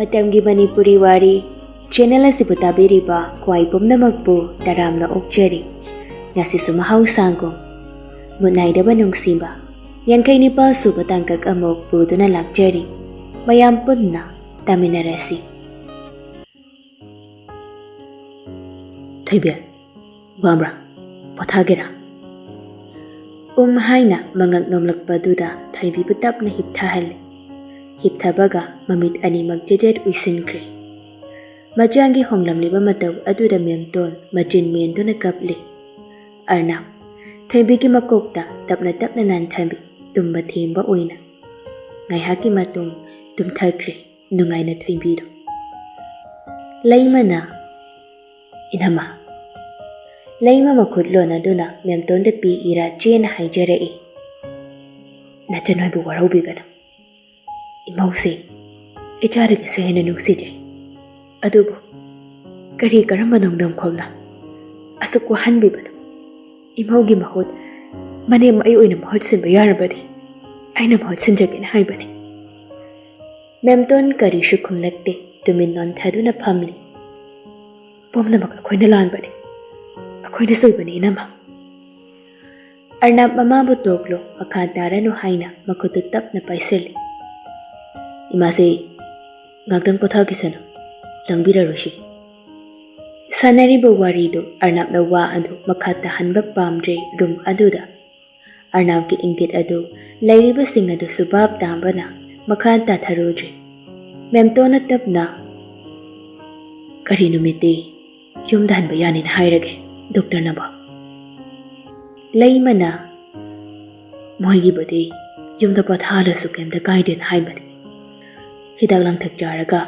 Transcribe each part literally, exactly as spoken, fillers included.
ꯃꯇꯝꯒꯤ ꯃꯅꯤꯄꯨꯔꯤ ꯋꯥꯔꯤ ꯆꯦꯅꯦꯜ ꯑꯁꯤꯕꯨ ꯇꯥꯕꯤꯔꯤꯕ ꯈ꯭ꯋꯥꯏ ꯄꯨꯝꯅꯃꯛꯄꯨ ꯇꯔꯥꯝꯅ ꯑꯣꯛꯆꯔꯤ꯫ ꯉꯁꯤꯁꯨ ꯃꯍꯧꯁꯥꯒꯨꯝ ꯃꯨꯠ ꯅꯥꯏꯗꯕ ꯅꯨꯡꯁꯤꯕ ꯌꯥꯡꯈꯩ ꯅꯤꯄꯥꯜ ꯁꯨꯕ ꯇꯥꯡꯀꯛ ꯑꯃꯨꯛ ꯄꯨꯗꯨꯅ ꯂꯥꯛꯆꯔꯤ꯫ ꯃꯌꯥꯝ ꯄꯨꯟꯅ ꯇꯥꯃꯤꯟꯅꯔꯁꯤ꯫ ꯊꯣꯏꯕꯤ, ꯋꯥꯕ꯭ꯔꯥ? ꯄꯣꯊꯥꯒꯦꯔꯥ? ꯎꯝ ꯍꯥꯏꯅ ꯃꯉꯛ ꯅꯣꯝꯂꯛꯄꯗꯨꯗ ꯊꯣꯏꯕꯤꯕꯨ ꯇꯞꯅ ꯍꯤꯞꯊꯍꯜꯂꯦ꯫ ꯍꯤꯞꯊꯕꯒ ꯃꯃꯤꯠ ꯑꯅꯤꯃꯛ ꯖꯦꯖꯦꯠ ꯎꯏꯁꯤꯟꯈ꯭ꯔꯦ꯫ ꯃꯆꯥꯒꯤ ꯍꯣꯡꯂꯝꯂꯤꯕ ꯃꯇꯧ ꯑꯗꯨꯗ ꯃꯦꯝꯇꯣꯟ ꯃꯆꯤꯟ ꯃꯦꯟꯗꯨꯅ ꯀꯞꯂꯤ꯫ ꯑꯔꯅꯕ, ꯊꯣꯏꯕꯤꯒꯤ ꯃꯀꯣꯛꯇ ꯇꯞꯅ ꯇꯞꯅ ꯅꯥꯟꯊꯕꯤ, ꯇꯨꯝꯕ ꯊꯦꯝꯕ ꯑꯣꯏꯅ꯫ ꯉꯥꯏꯍꯥꯛꯀꯤ ꯃꯇꯨꯡ ꯇꯨꯝꯊꯈ꯭ꯔꯦ ꯅꯨꯡꯉꯥꯏꯅ ꯊꯣꯏꯕꯤꯗꯨ꯫ ꯂꯩꯃꯅ, "ꯏꯅꯝꯃ"꯫ ꯂꯩꯃ ꯃꯈꯨꯠ ꯂꯣꯟꯅꯗꯨꯅ ꯃꯦꯝꯇꯣꯟꯗ ꯄꯤ ꯏꯔꯥ ꯆꯦꯅ ꯍꯥꯏꯖꯔꯛꯏ, "ꯅꯆꯟ ꯍꯣꯏꯕꯨ ꯋꯥꯔꯧꯕꯤꯒꯅꯨ꯫ ꯏꯃꯧꯁꯦ ꯏꯆꯥꯗꯒꯤꯁꯨ ꯍꯦꯟꯅ ꯅꯨꯡꯁꯤꯖꯩ꯫ ꯑꯗꯨꯕꯨ ꯀꯔꯤ ꯀꯔꯝꯕ ꯅꯣꯡꯗꯝꯈꯣꯜꯅ ꯑꯁꯨꯛ ꯋꯥꯍꯟꯕꯤꯕꯅꯣ? ꯏꯃꯧꯒꯤ ꯃꯍꯨꯠ ꯃꯅꯦꯝ ꯑꯩ ꯑꯣꯏꯅ ꯃꯍꯨꯠ ꯁꯤꯟꯕ ꯌꯥꯔꯕꯗꯤ ꯑꯩꯅ ꯃꯍꯨꯠ ꯁꯤꯟꯖꯒꯦꯅ ꯍꯥꯏꯕꯅꯤ"꯫ ꯃꯦꯝꯇꯣꯟ ꯀꯔꯤꯁꯨ ꯈꯨꯝꯂꯛꯇꯦ, ꯇꯨꯃꯤꯟ ꯅꯣꯟꯊꯗꯨꯅ ꯐꯝꯂꯤ꯫ "ꯄꯨꯝꯅꯃꯛ ꯑꯩꯈꯣꯏꯅ ꯂꯥꯟꯕꯅꯤ꯫ ꯑꯩꯈꯣꯏꯅ ꯁꯣꯏꯕꯅꯤ, ꯏꯅꯝꯃ"꯫ ꯑꯔꯅꯕ ꯃꯃꯥꯕꯨ ꯇꯣꯛꯂꯣ, ꯃꯈꯥ ꯇꯥꯔꯅꯨ ꯍꯥꯏꯅ ꯃꯈꯨꯠꯇꯨ ꯇꯞꯅ ꯄꯥꯏꯁꯤꯜꯂꯤ꯫ "ꯏꯃꯥꯁꯦ ꯉꯥꯛꯇꯪ ꯄꯣꯊꯥꯈꯤꯁꯅꯨ, ꯂꯥꯡꯕꯤꯔꯔꯣꯏꯁꯤ"꯫ ꯁꯥꯟꯅꯔꯤꯕ ꯋꯥꯔꯤꯗꯨ ꯑꯔꯅꯕꯅ ꯋꯥ ꯑꯗꯨ ꯃꯈꯥ ꯇꯥꯍꯟꯕ ꯄꯥꯝꯗ꯭ꯔꯦ꯫ ꯔꯨꯝ ꯑꯗꯨꯗ ꯑꯔꯅꯕꯀꯤ ꯏꯪꯒꯤꯠ ꯑꯗꯨ ꯂꯩꯔꯤꯕꯁꯤꯡ ꯑꯗꯨꯁꯨ ꯚꯥꯞ ꯇꯥꯕꯅ ꯃꯈꯥ ꯇꯥꯊꯔꯨꯗ꯭ꯔꯦ꯫ ꯃꯦꯝꯇꯣꯟꯅ ꯇꯞꯅ, "ꯀꯔꯤ ꯅꯨꯃꯤꯠꯇꯤ ꯌꯨꯝꯗ ꯍꯟꯕ ꯌꯥꯅꯤꯅ ꯍꯥꯏꯔꯒꯦ ꯗꯣꯛꯇꯔꯅꯕꯣ?" ꯂꯩꯃꯅ, "ꯃꯣꯏꯒꯤꯕꯨꯗꯤ ꯌꯨꯝꯗ ꯄꯣꯊꯥꯍꯜꯂꯁꯨ ꯀꯩꯝꯇ ꯀꯥꯏꯗꯦꯅ ꯍꯥꯏꯕꯅꯤ꯫ ꯍꯤꯗꯥꯛ ꯂꯥꯡꯊꯛ ꯆꯥꯔꯒ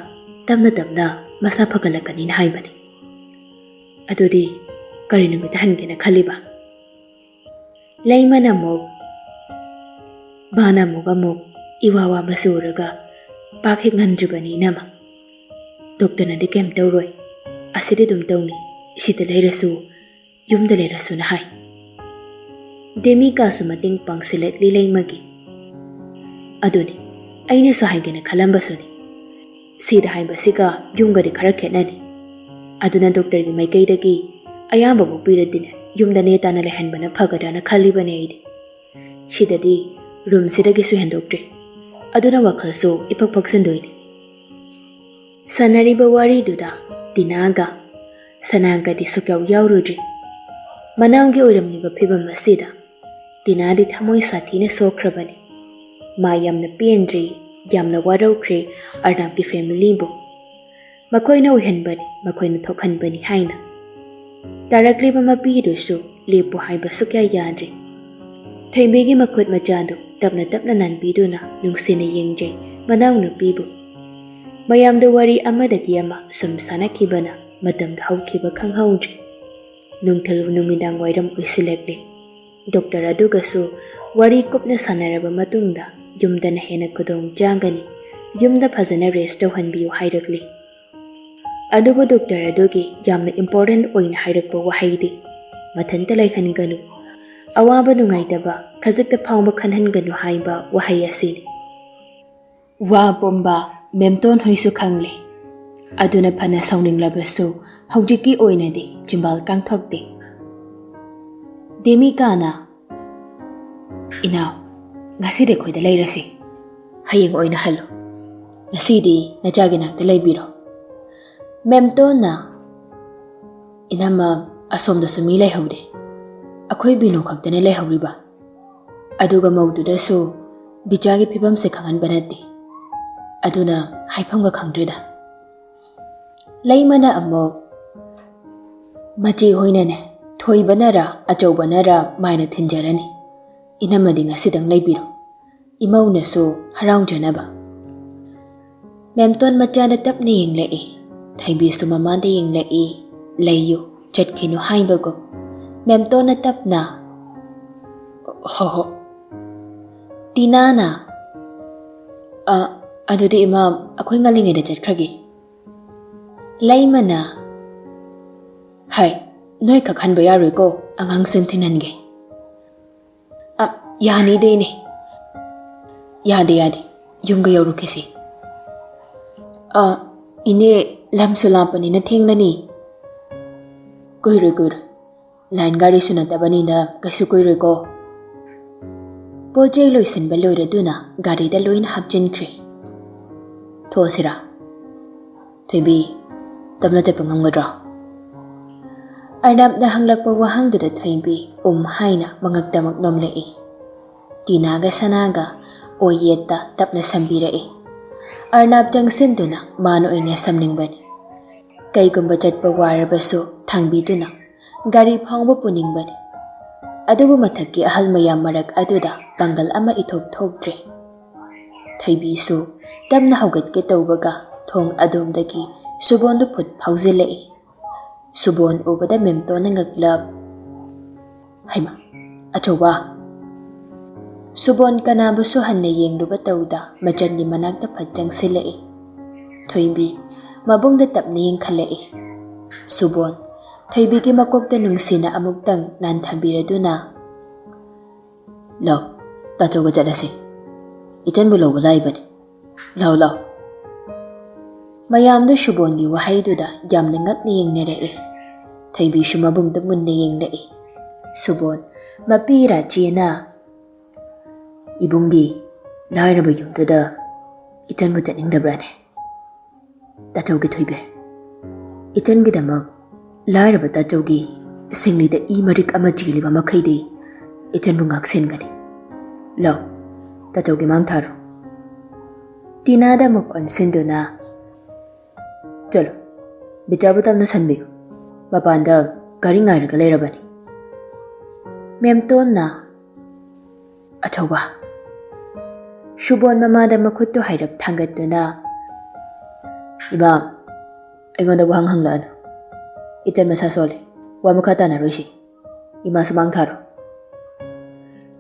ꯇꯞꯅ ꯇꯞꯅ ꯃꯁꯥ ꯐꯒꯠꯂꯛꯀꯅꯤꯅ ꯍꯥꯏꯕꯅꯤ꯫ ꯑꯗꯨꯗꯤ ꯀꯔꯤ ꯅꯨꯃꯤꯠꯇ ꯍꯟꯒꯦꯅ ꯈꯜꯂꯤꯕ?" ꯂꯩꯃꯅ ꯑꯃꯨꯛ, ꯃꯥꯅ ꯑꯃꯨꯛ ꯑꯃꯨꯛ ꯏꯋꯥ ꯋꯥꯕ ꯁꯨꯔꯒ ꯄꯥꯛ ꯍꯦꯛ ꯉꯝꯗ꯭ꯔꯤꯕꯅꯤ, ꯏꯅꯝꯃ꯫ ꯗꯣꯛꯇꯔꯅꯗꯤ ꯀꯩꯝ ꯇꯧꯔꯣꯏ, ꯑꯁꯤꯗꯤ ꯑꯗꯨꯝ ꯇꯧꯅꯤ, ꯁꯤꯗ ꯂꯩꯔꯁꯨ, ꯌꯨꯝꯗ ꯂꯩꯔꯁꯨꯅ ꯍꯥꯏ꯫ ꯗꯦꯃꯤꯀꯥꯁꯨ ꯃꯇꯦꯡ ꯄꯥꯡꯁꯤꯜꯂꯛꯂꯤ ꯂꯩꯃꯒꯤ꯫ ꯑꯗꯨꯅꯤ, ꯑꯩꯅꯁꯨ ꯍꯥꯏꯒꯦꯅ ꯈꯜꯂꯝꯕꯁꯨꯅꯤ꯫ ꯁꯤꯗ ꯍꯥꯏꯕꯁꯤꯒ ꯌꯨꯝꯒꯗꯤ ꯈꯔ ꯈꯦꯠꯅꯅꯤ꯫ ꯑꯗꯨꯅ ꯗꯣꯛꯇꯔꯒꯤ ꯃꯥꯏꯀꯩꯗꯒꯤ ꯑꯌꯥꯝꯕꯕꯨ ꯄꯤꯔꯗꯤꯅꯦ, ꯌꯨꯝꯗ ꯅꯦ ꯇꯥꯅ ꯂꯩꯍꯟꯕꯅ ꯐꯒꯗ꯭ꯔꯥꯅ ꯈꯜꯂꯤꯕꯅꯦ ꯑꯩꯗꯤ꯫ ꯁꯤꯗꯗꯤ ꯔꯨꯝꯁꯤꯗꯒꯤꯁꯨ ꯍꯦꯟꯗꯣꯛꯇ꯭ꯔꯦ꯫ ꯑꯗꯨꯅ ꯋꯥꯈꯜꯁꯨ ꯏꯐꯛ ꯐꯛꯆꯤꯟꯗꯣꯏꯅꯤ꯫ ꯁꯥꯟꯅꯔꯤꯕ ꯋꯥꯔꯤꯗꯨꯗ ꯇꯤꯅꯥꯒ ꯁꯅꯥꯒꯗꯤ ꯁꯨꯛꯌꯥꯎ ꯌꯥꯎꯔꯨꯗ꯭ꯔꯤ꯫ ꯃꯅꯥꯎꯒꯤ ꯑꯣꯏꯔꯝꯂꯤꯕ ꯐꯤꯕꯝ ꯑꯁꯤꯗ ꯇꯤꯅꯥꯗꯤ ꯊꯃꯣꯏ ꯁꯥꯊꯤꯅ ꯁꯣꯛꯈ꯭ꯔꯕꯅꯤ꯫ ꯃꯥ ꯌꯥꯝꯅ ꯄꯦꯟꯗ꯭ꯔꯤ, ꯌꯥꯝꯅ ꯋꯥꯔꯧꯈ꯭ꯔꯦ ꯑꯔꯅꯥꯞꯀꯤ ꯐꯦꯃꯤꯂꯤꯕꯨ꯫ ꯃꯈꯣꯏꯅ ꯑꯣꯏꯍꯟꯕꯅꯤ, ꯃꯈꯣꯏꯅ ꯊꯣꯛꯍꯟꯕꯅꯤ ꯍꯥꯏꯅ꯫ ꯇꯥꯔꯛꯂꯤꯕ ꯃꯄꯤꯗꯨꯁꯨ ꯂꯦꯞꯄꯨ ꯍꯥꯏꯕ ꯁꯨꯛꯌꯥ ꯌꯥꯗ꯭ꯔꯤ꯫ ꯊꯣꯏꯕꯤꯒꯤ ꯃꯈꯨꯠ ꯃꯆꯥꯗꯨ ꯇꯞꯅ ꯇꯞꯅ ꯅꯥꯟꯕꯤꯗꯨꯅ ꯅꯨꯡꯁꯤꯅ ꯌꯦꯡꯖꯩ ꯃꯅꯥꯎꯅꯨꯄꯤꯕꯨ꯫ ꯃꯌꯥꯝꯗꯨ ꯋꯥꯔꯤ ꯑꯃꯗꯒꯤ ꯑꯃ ꯁꯨꯝ ꯁꯥꯟꯅꯈꯤꯕꯅ ꯃꯇꯝꯗ ꯍꯧꯈꯤꯕ ꯈꯪꯍꯧꯗ꯭ꯔꯤ꯫ ꯅꯨꯡꯊꯤꯜ ꯅꯨꯃꯤꯗꯥꯡ ꯋꯥꯏꯔꯝ ꯑꯣꯏꯁꯤꯜꯂꯛꯂꯦ꯫ ꯗꯣꯛꯇꯔ ꯑꯗꯨꯒꯁꯨ ꯋꯥꯔꯤ ꯀꯨꯞꯅ ꯁꯥꯟꯅꯔꯕ ꯃꯇꯨꯡꯗ ꯌꯨꯝꯗꯅ ꯍꯦꯟꯅ ꯈꯨꯗꯣꯡ ꯆꯥꯒꯅꯤ, ꯌꯨꯝꯗ ꯐꯖꯅ ꯔꯦꯁ ꯇꯧꯍꯟꯕꯤꯌꯨ ꯍꯥꯏꯔꯛꯂꯤ꯫ ꯑꯗꯨꯕꯨ ꯗꯣꯛꯇꯔ ꯑꯗꯨꯒꯤ ꯌꯥꯝꯅ ꯏꯝꯄꯣꯔꯇꯦꯟ ꯑꯣꯏꯅ ꯍꯥꯏꯔꯛꯄ ꯋꯥꯍꯩꯗꯤ, "ꯃꯊꯟꯇ ꯂꯩꯍꯟꯒꯅꯨ, ꯑꯋꯥꯕ ꯅꯨꯡꯉꯥꯏꯇꯕ ꯈꯖꯤꯛꯇ ꯐꯥꯎꯕ ꯈꯟꯍꯟꯒꯅꯨ" ꯍꯥꯏꯕ ꯋꯥꯍꯩ ꯑꯁꯤꯅꯤ꯫ ꯋꯥ ꯄꯨꯝꯕ ꯃꯦꯝꯇꯣꯟ ꯍꯣꯏꯁꯨ ꯈꯪꯂꯦ꯫ ꯑꯗꯨꯅ ꯐꯅ ꯁꯥꯎꯅꯤꯡꯂꯕꯁꯨ ꯍꯧꯖꯤꯛꯀꯤ ꯑꯣꯏꯅꯗꯤ ꯆꯤꯝꯕꯥꯜ ꯀꯥꯡꯊꯣꯛꯇꯦ꯫ ꯗꯦꯃꯤꯀꯥꯅ, "ꯏꯅꯥꯎ, ꯉꯁꯤꯗꯤ ꯑꯩꯈꯣꯏꯗ ꯂꯩꯔꯁꯤ꯫ ꯍꯌꯦꯡ ꯑꯣꯏꯅ ꯍꯜꯂꯨ꯫ ꯉꯁꯤꯗꯤ ꯅꯆꯥꯒꯤ ꯅꯥꯛꯇ ꯂꯩꯕꯤꯔꯣ꯫" ꯃꯦꯝꯇꯣꯟꯅ, "ꯏꯅꯝꯃ, ꯑꯁꯣꯝꯗꯁꯨ ꯃꯤ ꯂꯩꯍꯧꯗꯦ꯫ ꯑꯩꯈꯣꯏ ꯕꯤꯅꯨ ꯈꯛꯇꯅ ꯂꯩꯍꯧꯔꯤꯕ꯫ ꯑꯗꯨꯒ ꯃꯧꯗꯨꯗꯁꯨ ꯕꯤꯆꯥꯒꯤ ꯐꯤꯕꯝꯁꯦ ꯈꯪꯍꯟꯕ ꯅꯠꯇꯦ꯫ ꯑꯗꯨꯅ ꯍꯥꯏꯐꯝꯒ ꯈꯪꯗ꯭ꯔꯦꯗ꯫" ꯂꯩꯃꯅ ꯑꯃꯨꯛ, "ꯃꯆꯦ ꯍꯣꯏꯅꯅꯦ, ꯊꯣꯏꯕꯅꯔ ꯑꯆꯧꯕꯅꯔ ꯃꯥꯏꯅ ꯊꯤꯟꯖꯔꯅꯤ꯫ ꯏꯅꯝꯃꯗꯤ ꯉꯁꯤꯗꯪ ꯂꯩꯕꯤꯔꯣ, ꯏꯃꯧꯅꯁꯨ ꯍꯔꯥꯎꯖꯅꯕ꯫" ꯃꯦꯝꯇꯣꯟ ꯃꯆꯥꯗ ꯇꯞꯅ ꯌꯦꯡꯂꯛꯏ꯫ ꯊꯣꯏꯕꯤꯁꯨ ꯃꯃꯥꯗ ꯌꯦꯡꯂꯛꯏ, ꯂꯩꯌꯨ, ꯆꯠꯈꯤꯅꯨ ꯍꯥꯏꯕꯒꯨꯝ꯫ ꯃꯦꯝꯇꯣꯟꯅ ꯇꯞꯅ, "ꯍꯣ ꯍꯣ꯫" ꯇꯤꯅꯥꯅ, "ꯑ, ꯑꯗꯨꯗꯤ ꯏꯃꯥ, ꯑꯩꯈꯣꯏ ꯉꯜꯂꯤꯉꯩꯗ ꯆꯠꯈ꯭ꯔꯒꯦ꯫" ꯂꯩꯃꯅ, "ꯍꯥꯏ, ꯅꯣꯏ ꯈꯛ ꯍꯟꯕ ꯌꯥꯔꯣꯏꯀꯣ, ꯑꯉꯥꯡꯁꯤꯡ ꯊꯤꯟꯍꯟꯒꯦ꯫" "ꯑ, ꯌꯥꯅꯤꯗ ꯏꯅꯦ꯫" "ꯌꯥꯗꯦ, ꯌꯥꯗꯦ, ꯌꯨꯝꯒ ꯌꯧꯔꯨꯈꯤꯁꯤ꯫" ꯑ, ꯏꯅꯦ, ꯂꯝꯁꯨ ꯂꯥꯞꯄꯅꯤꯅ ꯊꯦꯡꯂꯅꯤ꯫ ꯀꯨꯏꯔꯣꯏ, ꯀꯨꯏꯔꯣꯏ꯫ ꯂꯥꯏꯟ ꯒꯥꯔꯤꯁꯨ ꯅꯠꯇꯕꯅꯤꯅ ꯀꯩꯁꯨ ꯀꯨꯏꯔꯣꯏꯀꯣ꯫ ꯄꯣꯠ ꯆꯩ ꯂꯣꯏꯁꯤꯟꯕ ꯂꯣꯏꯔꯗꯨꯅ ꯒꯥꯔꯤꯗ ꯂꯣꯏꯅ ꯍꯥꯞꯆꯤꯟꯈ꯭ꯔꯦ꯫ ꯊꯣꯛꯑꯁꯤꯔꯥ? ꯊꯣꯏꯕꯤ, ꯇꯞꯅ ꯆꯠꯄ ꯉꯝꯒꯗ꯭ꯔꯣ? ꯑꯔꯅꯥꯞꯅ ꯍꯪꯂꯛꯄ ꯋꯥꯍꯪꯗꯨꯗ ꯊꯣꯏꯕꯤ ꯎꯝ ꯍꯥꯏꯅ ꯃꯉꯛꯇꯃꯛ ꯅꯣꯝꯂꯛꯏ꯫ ꯇꯤꯅꯥꯒ ꯁꯅꯥꯒ ꯑꯣꯏ ꯌꯦꯠꯇ ꯇꯞꯅ ꯁꯝꯕꯤꯔꯛꯏ꯫ ꯑꯔꯅꯥꯞ ꯆꯪꯁꯤꯟꯗꯨꯅ ꯃꯥꯅ ꯑꯣꯏꯅ ꯁꯝꯅꯤꯡꯕꯅꯤ꯫ ꯀꯩꯒꯨꯝꯕ ꯆꯠꯄ ꯋꯥꯔꯕꯁꯨ ꯊꯥꯡꯕꯤꯗꯨꯅ ꯒꯥꯔꯤ ꯐꯥꯎꯕ ꯄꯨꯅꯤꯡꯕꯅꯤ꯫ ꯑꯗꯨꯕꯨ ꯃꯊꯛꯀꯤ ꯑꯍꯜ ꯃꯌꯥꯝ ꯃꯔꯛ ꯑꯗꯨꯗ ꯄꯥꯡꯒꯜ ꯑꯃ ꯏꯊꯣꯛ ꯊꯣꯛꯇ꯭ꯔꯦ꯫ ꯊꯣꯏꯕꯤꯁꯨ ꯇꯞꯅ ꯍꯧꯒꯠꯀꯦ ꯇꯧꯕꯒ ꯊꯣꯡ ꯑꯗꯣꯝꯗꯒꯤ ꯁꯨꯕꯣꯟꯗꯨ ꯐꯨꯠ ꯐꯥꯎꯖꯤꯜꯂꯛꯏ꯫ ꯁꯨꯕꯣꯟ ꯎꯕꯗ ꯃꯦꯝꯇꯣꯟꯅ ꯉꯛꯂꯞ, "ꯍꯩꯃꯥ, ꯑꯆꯧꯕ!" ꯁꯨꯕꯣꯟ ꯀꯅꯥꯕꯨꯁꯨ ꯍꯟꯅ ꯌꯦꯡꯂꯨꯕ ꯇꯧꯗ ꯃꯆꯟꯒꯤ ꯃꯅꯥꯛꯇ ꯐꯠ ꯆꯪꯁꯤꯜꯂꯛꯏ꯫ ꯊꯣꯏꯕꯤ ꯃꯕꯨꯡꯗ ꯇꯞꯅ ꯌꯦꯡꯈꯠꯂꯛꯏ꯫ ꯁꯨꯕꯣꯟ ꯊꯣꯏꯕꯤꯒꯤ ꯃꯀꯣꯛꯇ ꯅꯨꯡꯁꯤꯅ ꯑꯃꯨꯛꯇꯪ ꯅꯥꯟꯊꯕꯤꯔꯗꯨꯅ, "ꯂꯥꯎ, ꯇꯥꯆꯧꯒ ꯆꯠꯂꯁꯤ꯫ ꯏꯆꯟꯕꯨ ꯂꯧꯕ ꯂꯥꯛꯏꯕꯅꯤ꯫ ꯂꯥꯎ, ꯂꯥꯎ꯫" ꯃꯌꯥꯝꯗꯨ ꯁꯨꯕꯣꯟꯒꯤ ꯋꯥꯍꯩꯗꯨꯗ ꯌꯥꯝꯅ ꯉꯛꯅ ꯌꯦꯡꯅꯔꯛꯏ꯫ ꯊꯣꯏꯕꯤꯁꯨ ꯃꯕꯨꯡꯗ ꯃꯨꯟꯅ ꯌꯦꯡꯂꯛꯏ꯫ ꯁꯨꯕꯣꯟ ꯃꯄꯤ ꯏꯔꯥ ꯆꯦꯅ, "ꯏꯕꯨꯡꯒꯤ ꯂꯥꯏꯔꯕ ꯌꯨꯝꯗꯨꯗ ꯏꯆꯟꯕꯨ ꯆꯠꯅꯤꯡꯗꯕ꯭ꯔꯥꯅꯦ?" "ꯇꯥꯆꯧꯒꯤ ꯊꯣꯏꯕꯤ, ꯏꯆꯟꯒꯤꯗꯃꯛ ꯂꯥꯏꯔꯕ ꯇꯥꯆꯧꯒꯤ ꯁꯤꯡꯂꯤꯗ ꯏ ꯃꯔꯤꯛ ꯑꯃ ꯆꯦꯜꯂꯤꯕ ꯃꯈꯩꯗꯤ ꯏꯆꯟꯕꯨ ꯉꯥꯛꯁꯦꯟꯒꯅꯤ꯫ ꯂꯥꯎ, ꯇꯥꯆꯧꯒꯤ ꯃꯥꯡ ꯊꯥꯔꯣ꯫" ꯇꯤꯅꯥꯗ ꯑꯃꯨꯛ ꯑꯣꯟꯁꯤꯟꯗꯨꯅ, "ꯆꯠꯂꯣ, ꯕꯤꯇꯥꯕꯨ ꯇꯞꯅ ꯁꯟꯕꯤꯌꯨ꯫ ꯃꯄꯥꯟꯗ ꯒꯥꯔꯤ ꯉꯥꯏꯔꯒ ꯂꯩꯔꯕꯅꯤ꯫" ꯃꯦꯝꯇꯣꯟꯅ, "ꯑꯆꯧꯕ꯫" ꯁꯨꯕꯣꯟ ꯃꯃꯥꯗ ꯃꯈꯨꯠꯇꯨ ꯍꯥꯏꯔꯞ ꯊꯥꯡꯒꯠꯇꯨꯅ, "ꯏꯃꯥ, ꯑꯩꯉꯣꯟꯗ ꯋꯥꯍꯪ ꯍꯪꯂꯛꯑꯅꯨ꯫ ꯏꯆꯟ ꯃꯁꯥ ꯁꯣꯜꯂꯤ꯫ ꯋꯥ ꯃꯈꯥ ꯇꯥꯅꯔꯣꯏꯁꯤ꯫ ꯏꯃꯥ ꯁꯨꯃꯥꯡ ꯊꯥꯔꯣ꯫"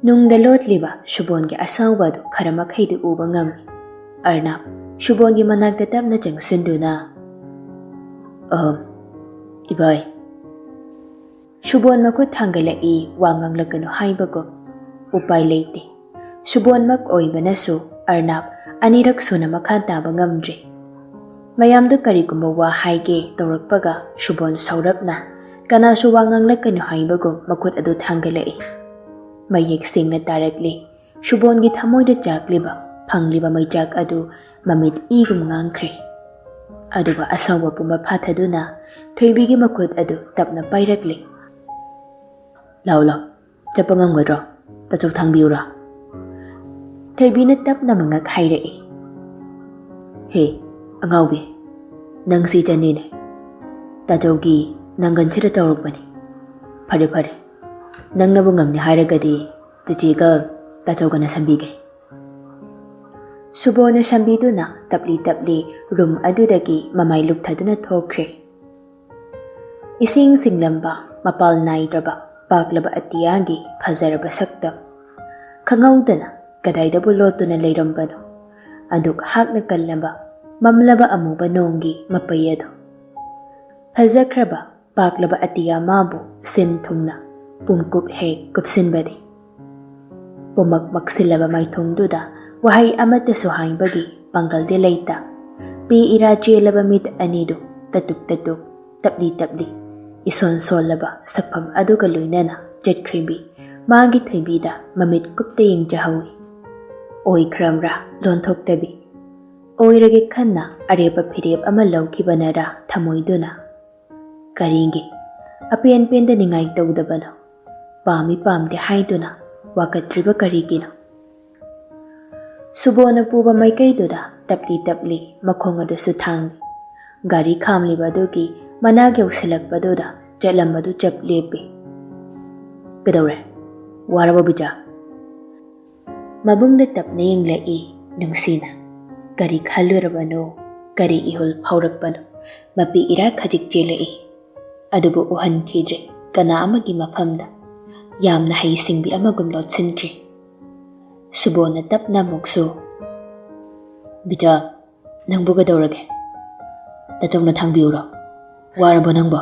ꯅꯨꯡꯗ ꯂꯣꯠꯂꯤꯕ ꯁꯨꯕꯣꯟꯒꯤ ꯑꯁꯥꯎꯕ ꯑꯗꯨ ꯈꯔ ꯃꯈꯩꯗꯤ ꯎꯕ ꯉꯝꯃꯤ꯫ ꯑꯔꯅꯥꯞ ꯁꯨꯕꯣꯟꯒꯤ ꯃꯅꯥꯛꯇ ꯇꯞꯅ ꯆꯪꯁꯤꯟꯗꯨꯅ, "ꯑꯍꯝ, ꯏꯕꯥꯏ꯫" ꯁꯨꯕꯣꯟ ꯃꯈꯨꯠ ꯊꯥꯡꯒꯠꯂꯛꯏ, ꯋꯥ ꯉꯥꯡꯂꯛꯀꯅꯨ ꯍꯥꯏꯕꯒꯨꯝ꯫ ꯎꯄꯥꯏ ꯂꯩꯇꯦ꯫ ꯁꯨꯕꯣꯟꯃꯛ ꯑꯣꯏꯕꯅꯁꯨ ꯑꯔꯅꯥꯞ ꯑꯅꯤꯔꯛ ꯁꯨꯅ ꯃꯈꯥ ꯇꯥꯕ ꯉꯝꯗ꯭ꯔꯦ꯫ ꯃꯌꯥꯝꯗꯨ ꯀꯔꯤꯒꯨꯝꯕ ꯋꯥ ꯍꯥꯏꯒꯦ ꯇꯧꯔꯛꯄꯒ ꯁꯨꯕꯣꯟ ꯁꯧꯔꯞꯅ ꯀꯅꯥꯁꯨ ꯋꯥ ꯉꯥꯡꯂꯛꯀꯅꯨ ꯍꯥꯏꯕꯒꯨꯝ ꯃꯈꯨꯠ ꯑꯗꯨ ꯊꯥꯡꯒꯠꯂꯛꯏ꯫ ꯃꯌꯦꯛ ꯁꯦꯡꯅ ꯇꯥꯔꯛꯂꯤ꯫ ꯁꯨꯕꯣꯟꯒꯤ ꯊꯃꯣꯏꯗ ꯆꯥꯛꯂꯤꯕ, ꯐꯪꯂꯤꯕ ꯃꯩꯆꯥꯛ ꯑꯗꯨ ꯃꯃꯤꯠ ꯏꯒꯨꯝ ꯉꯥꯡꯈ꯭ꯔꯦ꯫ ꯑꯗꯨꯒ ꯑꯁꯥꯎꯕ ꯄꯨꯝꯕ ꯐꯥꯊꯗꯨꯅ ꯊꯣꯏꯕꯤꯒꯤ ꯃꯈꯨꯠ ꯑꯗꯨ ꯇꯞꯅ ꯄꯥꯏꯔꯛꯂꯦ꯫ "ꯂꯥꯎ, ꯂꯥꯎ, ꯆꯠꯄ ꯉꯝꯒꯗ꯭ꯔꯣ? ꯇꯥꯆꯧ ꯊꯥꯡꯕꯤꯌꯨꯔꯥ?" ꯊꯣꯏꯕꯤꯅ ꯇꯞꯅ ꯃꯉꯛ ꯍꯥꯏꯔꯛꯏ꯫ "ꯍꯦ, ꯑꯉꯥꯎꯕꯤ, ꯅꯪꯁꯤ ꯏꯆꯟꯅꯤꯅꯦ꯫ ꯇꯥꯆꯧꯒꯤ ꯅꯪꯒꯟꯁꯤꯗ ꯇꯧꯔꯛꯄꯅꯤ꯫ ꯐꯔꯦ, ꯐꯔꯦ, ꯅꯪꯅꯕꯨ ꯉꯝꯅꯤ ꯍꯥꯏꯔꯒꯗꯤ ꯆꯤꯆꯦꯒ ꯇꯥꯆꯧꯒꯅ ꯁꯝꯕꯤꯒꯦ꯫" ꯁꯨꯕꯣꯅ ꯁꯝꯕꯤꯗꯨꯅ ꯇꯞꯂꯤ ꯇꯞꯂꯤ ꯔꯨꯝ ꯑꯗꯨꯗꯒꯤ ꯃꯃꯥꯏ ꯂꯨꯞꯊꯗꯨꯅ ꯊꯣꯛꯈ꯭ꯔꯦ꯫ ꯏꯁꯤꯡ ꯁꯤꯡꯂꯝꯕ, ꯃꯄꯥꯜ ꯅꯥꯏꯗ꯭ꯔꯕ, ꯄꯥꯛꯂꯕ ꯑꯇꯤꯌꯥꯒꯤ ꯐꯖꯔꯕ ꯁꯛꯇꯝ꯫ ꯈꯪꯍꯧꯗꯅ ꯀꯗꯥꯏꯗꯕꯨ ꯂꯣꯠꯇꯨꯅ ꯂꯩꯔꯝꯕꯅꯣ? ꯑꯗꯨꯛ ꯍꯥꯛꯅ ꯀꯜꯂꯕ, ꯃꯝꯂꯕ ꯑꯃꯨꯕ ꯅꯣꯡꯒꯤ ꯃꯄꯩ ꯑꯗꯨ꯫ ꯐꯖꯈ꯭ꯔꯕ ꯄꯥꯛꯂꯕ ꯑꯇꯤꯌꯥ ꯃꯥꯕꯨ ꯁꯤꯟ ꯊꯨꯡꯅ ꯄꯨꯝꯀꯨꯞ ꯍꯦꯛ ꯀꯨꯞꯁꯤꯟꯕꯅꯤ꯫ ꯄꯨꯝꯃꯛ ꯃꯛꯁꯤꯜꯂꯕ ꯃꯥꯏꯊꯣꯡꯗꯨꯗ ꯋꯥꯍꯩ ꯑꯃꯠꯇꯁꯨ ꯍꯥꯏꯕꯒꯤ ꯄꯥꯡꯒꯜꯗꯤ ꯂꯩꯇ꯫ ꯄꯤ ꯏꯔꯥ ꯆꯦꯜꯂꯕ ꯃꯤꯠ ꯑꯅꯤꯗꯨ ꯇꯇꯨꯛ ꯇꯇꯨꯛ, ꯇꯞꯂꯤ ꯇꯞꯂꯤ, ꯏꯁꯣꯟ ꯁꯣꯜꯂꯕ ꯁꯛꯐꯝ ꯑꯗꯨꯒ ꯂꯣꯏꯅꯅ ꯆꯠꯈ꯭ꯔꯤꯕꯤ ꯃꯥꯒꯤ ꯊꯣꯏꯕꯤꯗ ꯃꯃꯤꯠ ꯀꯨꯞꯇ ꯌꯦꯡꯖꯍꯧꯏ꯫ ꯑꯣꯏꯈ꯭ꯔꯝꯔꯥ ꯂꯣꯟꯊꯣꯛꯇꯕꯤ? ꯑꯣꯏꯔꯒꯦ ꯈꯟꯅ ꯑꯔꯦꯞꯄ ꯐꯤꯔꯦꯞ ꯑꯃ ꯂꯧꯈꯤꯕꯅꯔꯥ ꯊꯃꯣꯏꯗꯨꯅ? ꯀꯔꯤꯒꯤ ꯑꯄꯦꯟ ꯄꯦꯟꯗ ꯅꯤꯡꯉꯥꯏ ꯇꯧꯗꯕꯅꯣ? ꯄꯥꯝꯃꯤ ꯄꯥꯝꯗꯦ ꯍꯥꯏꯗꯨꯅ ꯋꯥꯀꯠꯇ꯭ꯔꯤꯕ ꯀꯔꯤꯒꯤꯅꯣ? ꯁꯨꯕꯣꯅ ꯄꯨꯕ ꯃꯥꯏꯀꯩꯗꯨꯗ ꯇꯞꯂꯤ ꯇꯞꯂꯤ ꯃꯈꯣꯡ ꯑꯗꯨꯁꯨ ꯊꯥꯡꯂꯤ꯫ ꯒꯥꯔꯤ ꯈꯥꯝꯂꯤꯕ ꯑꯗꯨꯒꯤ ꯃꯅꯥꯛ ꯌꯧꯁꯤꯜꯂꯛꯄꯗꯨꯗ ꯆꯠꯂꯝꯕꯗꯨ ꯆꯞ ꯂꯦꯞꯄꯤ꯫ "ꯀꯩꯗꯧꯔꯦ? ꯋꯥꯔꯕꯣ ꯕꯤꯖꯥ?" ꯃꯕꯨꯡꯗ ꯇꯞꯅ ꯌꯦꯡꯂꯛꯏ ꯅꯨꯡꯁꯤꯅ꯫ ꯀꯔꯤ ꯈꯜꯂꯨꯔꯕꯅꯣ? ꯀꯔꯤ ꯏꯍꯨꯜ ꯐꯥꯎꯔꯛꯄꯅꯣ? ꯃꯄꯤ ꯏꯔꯥ ꯈꯖꯤꯛ ꯆꯦꯜꯂꯛꯏ꯫ ꯑꯗꯨꯕꯨ ꯎꯍꯟꯈꯤꯗ꯭ꯔꯦ ꯀꯅꯥ ꯑꯃꯒꯤ ꯃꯐꯝꯗ꯫ ꯌꯥꯝꯅ ꯍꯩꯁꯤꯡꯕꯤ ꯑꯃꯒꯨꯝ ꯂꯣꯠꯁꯤꯟꯈ꯭ꯔꯦ꯫ ꯁꯨꯕꯣꯅ ꯇꯞꯅ ꯑꯃꯨꯛꯁꯨ, "ꯕꯤꯖꯥ, ꯅꯪꯕꯨ ꯀꯩꯗꯧꯔꯒꯦ? ꯇꯥꯆꯧꯅ ꯊꯥꯡꯕꯤꯌꯨꯔꯣ? ꯋꯥꯔꯕꯣ ꯅꯪꯕꯣ?"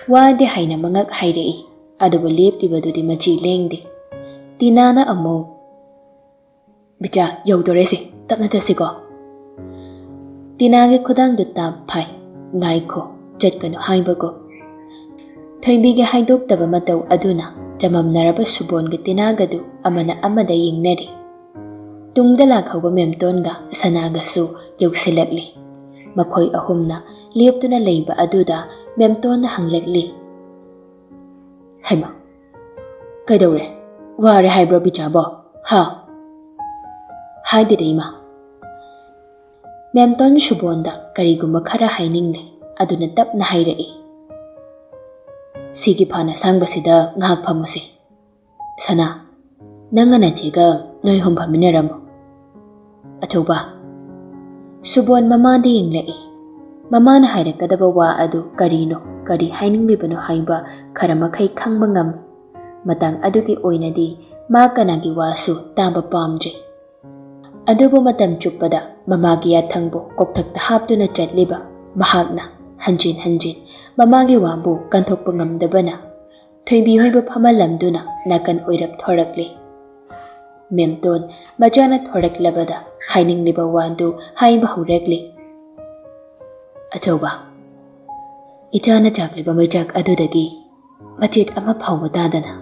ꯋꯥꯗꯦ ꯍꯥꯏꯅ ꯃꯉꯛ ꯍꯥꯏꯔꯛꯏ, ꯑꯗꯨꯕꯨ ꯂꯦꯞꯂꯤꯕꯗꯨꯗꯤ ꯃꯆꯤ ꯂꯦꯡꯗꯦ꯫ ꯇꯤꯅꯥꯅ ꯑꯃꯨꯛ, "ꯕꯤꯖꯥ, ꯌꯧꯗꯣꯔꯦꯁꯦ, ꯇꯞꯅ ꯆꯠꯁꯤꯀꯣ꯫" ꯇꯤꯅꯥꯒꯤ ꯈꯨꯗꯥꯡꯗꯨ ꯇꯥꯞ ꯐꯥꯏ꯫ "ꯉꯥꯏꯈꯣ, ꯆꯠꯀꯅꯨ" ꯍꯥꯏꯕꯒꯨꯝ꯫ ꯊꯣꯏꯕꯤꯒꯤ ꯍꯥꯏꯗꯣꯛꯇꯕ ꯃꯇꯧ ꯑꯗꯨꯅ ꯆꯃꯝꯅꯔꯕ ꯁꯨꯕꯣꯟꯒ ꯇꯤꯅꯥꯒꯗꯨ ꯑꯃꯅ ꯑꯃꯗ ꯌꯦꯡꯅꯔꯤ꯫ ꯇꯨꯡꯗ ꯂꯥꯛꯍꯧꯕ ꯃꯦꯝꯇꯣꯟꯒ ꯁꯅꯥꯒꯁꯨ ꯌꯧꯁꯤꯜꯂꯛꯂꯤ꯫ ꯃꯈꯣꯏ ꯑꯍꯨꯝꯅ ꯂꯦꯞꯇꯨꯅ ꯂꯩꯕ ꯑꯗꯨꯗ ꯃꯦꯝꯇꯣꯟꯅ ꯍꯪꯂꯛꯂꯤ, "ꯍꯩꯃꯥ, ꯀꯩꯗꯧꯔꯦ? ꯋꯥꯔꯦ ꯍꯥꯏꯕ꯭ꯔꯣ ꯕꯤꯆꯥꯕꯣ? ꯍꯥ?" "ꯍꯥꯏꯗꯦꯗ ꯏꯃꯥ꯫" ꯃꯦꯝꯇꯣꯟ ꯁꯨꯕꯣꯟꯗ ꯀꯔꯤꯒꯨꯝꯕ ꯈꯔ ꯍꯥꯏꯅꯤꯡꯂꯦ, ꯑꯗꯨꯅ ꯇꯞꯅ ꯍꯥꯏꯔꯛꯏ, "ꯁꯤꯒꯤ ꯐꯥꯟ ꯑꯁꯥꯡꯕꯁꯤꯗ ꯉꯥꯏꯍꯥꯛ ꯐꯝꯃꯨꯁꯦ꯫ ꯁꯅꯥ, ꯅꯪꯒ ꯅꯆꯦꯒ ꯅꯣꯏ ꯑꯍꯨꯝ ꯐꯝꯃꯤꯟꯅꯔꯝꯃꯨ꯫" "ꯑꯆꯧꯕ꯫" ꯁꯨꯕꯣꯟ ꯃꯃꯥꯗ ꯌꯦꯡꯂꯛꯏ꯫ ꯃꯃꯥꯅ ꯍꯥꯏꯔꯛꯀꯗꯕ ꯋꯥ ꯑꯗꯨ ꯀꯔꯤꯅꯣ, ꯀꯔꯤ ꯍꯥꯏꯅꯤꯡꯂꯤꯕꯅꯣ ꯍꯥꯏꯕ ꯈꯔ ꯃꯈꯩ ꯈꯪꯕ ꯉꯝꯃꯤ꯫ ꯃꯇꯥꯡ ꯑꯗꯨꯒꯤ ꯑꯣꯏꯅꯗꯤ ꯃꯥ ꯀꯅꯥꯒꯤ ꯋꯥꯁꯨ ꯇꯥꯕ ꯄꯥꯝꯗ꯭ꯔꯤ꯫ ꯑꯗꯨꯕꯨ ꯃꯇꯝ ꯆꯨꯞꯄꯗ ꯃꯃꯥꯒꯤ ꯌꯥꯊꯪꯕꯨ ꯀꯣꯛꯊꯛꯇ ꯍꯥꯞꯇꯨꯅ ꯆꯠꯂꯤꯕ ꯃꯍꯥꯛꯅ ꯍꯟꯖꯤꯟ ꯍꯟꯖꯤꯟ ꯃꯃꯥꯒꯤ ꯋꯥꯕꯨ ꯀꯟꯊꯣꯛꯄ ꯉꯝꯗꯕꯅ ꯊꯣꯏꯕꯤ ꯍꯣꯏꯕꯨ ꯐꯝꯍꯜꯂꯝꯗꯨꯅ ꯅꯥꯀꯟ ꯑꯣꯏꯔꯞ ꯊꯣꯔꯛꯂꯤ꯫ ꯃꯦꯝꯇꯣꯟ ꯃꯆꯥꯅ ꯊꯣꯔꯛꯂꯕꯗ ꯍꯥꯏꯅꯤꯡꯂꯤꯕ ꯋꯥꯗꯨ ꯍꯥꯏꯕ ꯍꯧꯔꯛꯂꯤ꯫ "ꯑꯆꯧꯕ, ꯏꯆꯥꯅ ꯆꯥꯛꯂꯤꯕ ꯃꯩꯆꯥꯛ ꯑꯗꯨꯗꯒꯤ ꯃꯆꯦꯠ ꯑꯃ ꯐꯥꯎꯕ ꯇꯥꯗꯅ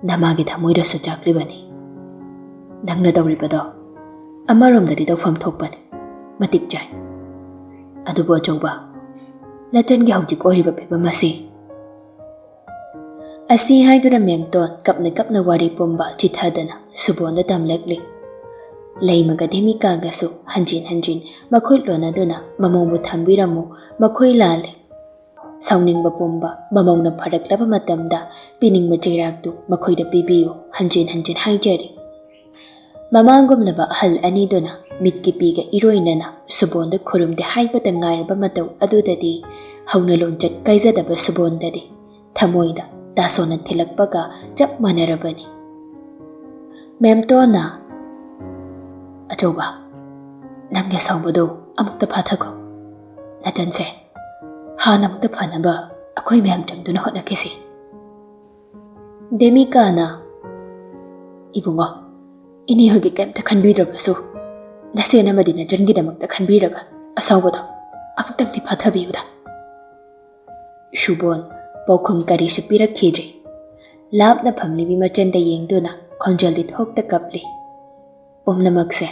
ꯅꯃꯥꯒꯤ ꯊꯃꯣꯏꯗꯁꯨ ꯆꯥꯛꯂꯤꯕꯅꯤ꯫ ꯅꯪꯅ ꯇꯧꯔꯤꯕꯗꯣ ꯑꯃꯔꯣꯝꯗꯗꯤ ꯇꯧꯐꯝ ꯊꯣꯛꯄꯅꯤ, ꯃꯇꯤꯛ ꯆꯥꯏ꯫ ꯑꯗꯨꯕꯨ ꯑꯆꯧꯕ, ꯅꯆꯟꯒꯤ ꯍꯧꯖꯤꯛ ꯑꯣꯏꯔꯤꯕ ꯐꯤꯕꯝ ꯑꯁꯤ꯫" ꯑꯁꯤ ꯍꯥꯏꯗꯨꯅ ꯃꯦꯝꯇꯣꯟ ꯀꯞꯅ ꯀꯞꯅ ꯋꯥꯔꯤ ꯄꯨꯝꯕ ꯆꯤꯊꯗꯅ ꯁꯨꯕꯣꯟꯗ ꯇꯝꯂꯛꯂꯤ꯫ ꯂꯩꯃꯒ ꯙꯤꯃꯤꯀꯥꯒꯁꯨ ꯍꯟꯖꯤꯟ ꯍꯟꯖꯤꯟ ꯃꯈꯨꯠ ꯂꯣꯟꯅꯗꯨꯅ "ꯃꯃꯧꯕꯨ ꯊꯝꯕꯤꯔꯝꯃꯨ, ꯃꯈꯣꯏ ꯂꯥꯜꯂꯦ꯫" ꯁꯥꯎꯅꯤꯡꯕ ꯄꯨꯝꯕ ꯃꯃꯧꯅ ꯐꯔꯛꯂꯕ ꯃꯇꯝꯗ ꯄꯤꯅꯤꯡꯕ ꯆꯩꯔꯥꯛꯇꯨ ꯃꯈꯣꯏꯗ ꯄꯤꯕꯤꯌꯨ ꯍꯟꯖꯤꯟ ꯍꯟꯖꯤꯟ ꯍꯥꯏꯖꯔꯤ꯫ ꯃꯃꯥꯒꯨꯝꯂꯕ ꯑꯍꯜ ꯑꯅꯤꯗꯨꯅ ꯃꯤꯠꯀꯤ ꯄꯤꯒ ꯏꯔꯣꯏꯅꯅ ꯁꯨꯕꯣꯟꯗ ꯈꯨꯔꯨꯝꯗꯦ ꯍꯥꯏꯕꯇ ꯉꯥꯏꯔꯕ ꯃꯇꯧ ꯑꯗꯨꯗꯗꯤ ꯍꯧꯅ ꯂꯣꯟꯆꯠ ꯀꯥꯏꯖꯗꯕ ꯁꯨꯕꯣꯟꯗꯗꯤ ꯊꯃꯣꯏꯗ ꯇꯥꯁꯣꯟꯅ ꯊꯤꯜꯂꯛꯄꯒ ꯆꯞ ꯃꯥꯟꯅꯔꯕꯅꯤ꯫ ꯃꯦꯝꯇꯣꯟꯅ, "ꯑꯆꯧꯕ, ꯅꯪꯒꯤ ꯑꯁꯥꯎꯕꯗꯨ ꯑꯃꯨꯛꯇ ꯐꯥꯊꯈꯣ꯫ ꯅꯆꯟꯁꯦ ꯍꯥꯟꯅ ꯑꯃꯨꯛꯇ ꯐꯅꯕ ꯑꯩꯈꯣꯏ ꯃꯌꯥꯝ ꯆꯪꯗꯨꯅ ꯍꯣꯠꯅꯈꯤꯁꯤ꯫" ꯗꯦꯃꯤꯀꯥꯅ, "ꯏꯕꯨꯡꯉꯣ, ꯏꯅꯦ ꯍꯣꯏꯒꯤ ꯀꯩꯝꯇ ꯈꯟꯕꯤꯗ꯭ꯔꯕꯁꯨ ꯅꯆꯦꯟ ꯑꯃꯗꯤ ꯅꯆꯟꯒꯤꯗꯃꯛꯇ ꯈꯟꯕꯤꯔꯒ ꯑꯁꯥꯎꯕꯗꯣ ꯑꯃꯨꯛꯇꯪꯗꯤ ꯐꯥꯊꯕꯤꯌꯨꯗ꯫ ꯁꯨꯕꯣꯟ ꯄꯥꯎꯈꯨꯝ ꯀꯔꯤꯁꯨ ꯄꯤꯔꯛꯈꯤꯗ꯭ꯔꯦ꯫ ꯂꯥꯞꯅ ꯐꯝꯂꯤꯕꯤ ꯃꯆꯟꯗ ꯌꯦꯡꯗꯨꯅ ꯈꯣꯟꯖꯦꯜꯗꯤ ꯊꯣꯛꯇ ꯀꯞꯂꯤ꯫ ꯄꯨꯝꯅꯃꯛꯁꯦ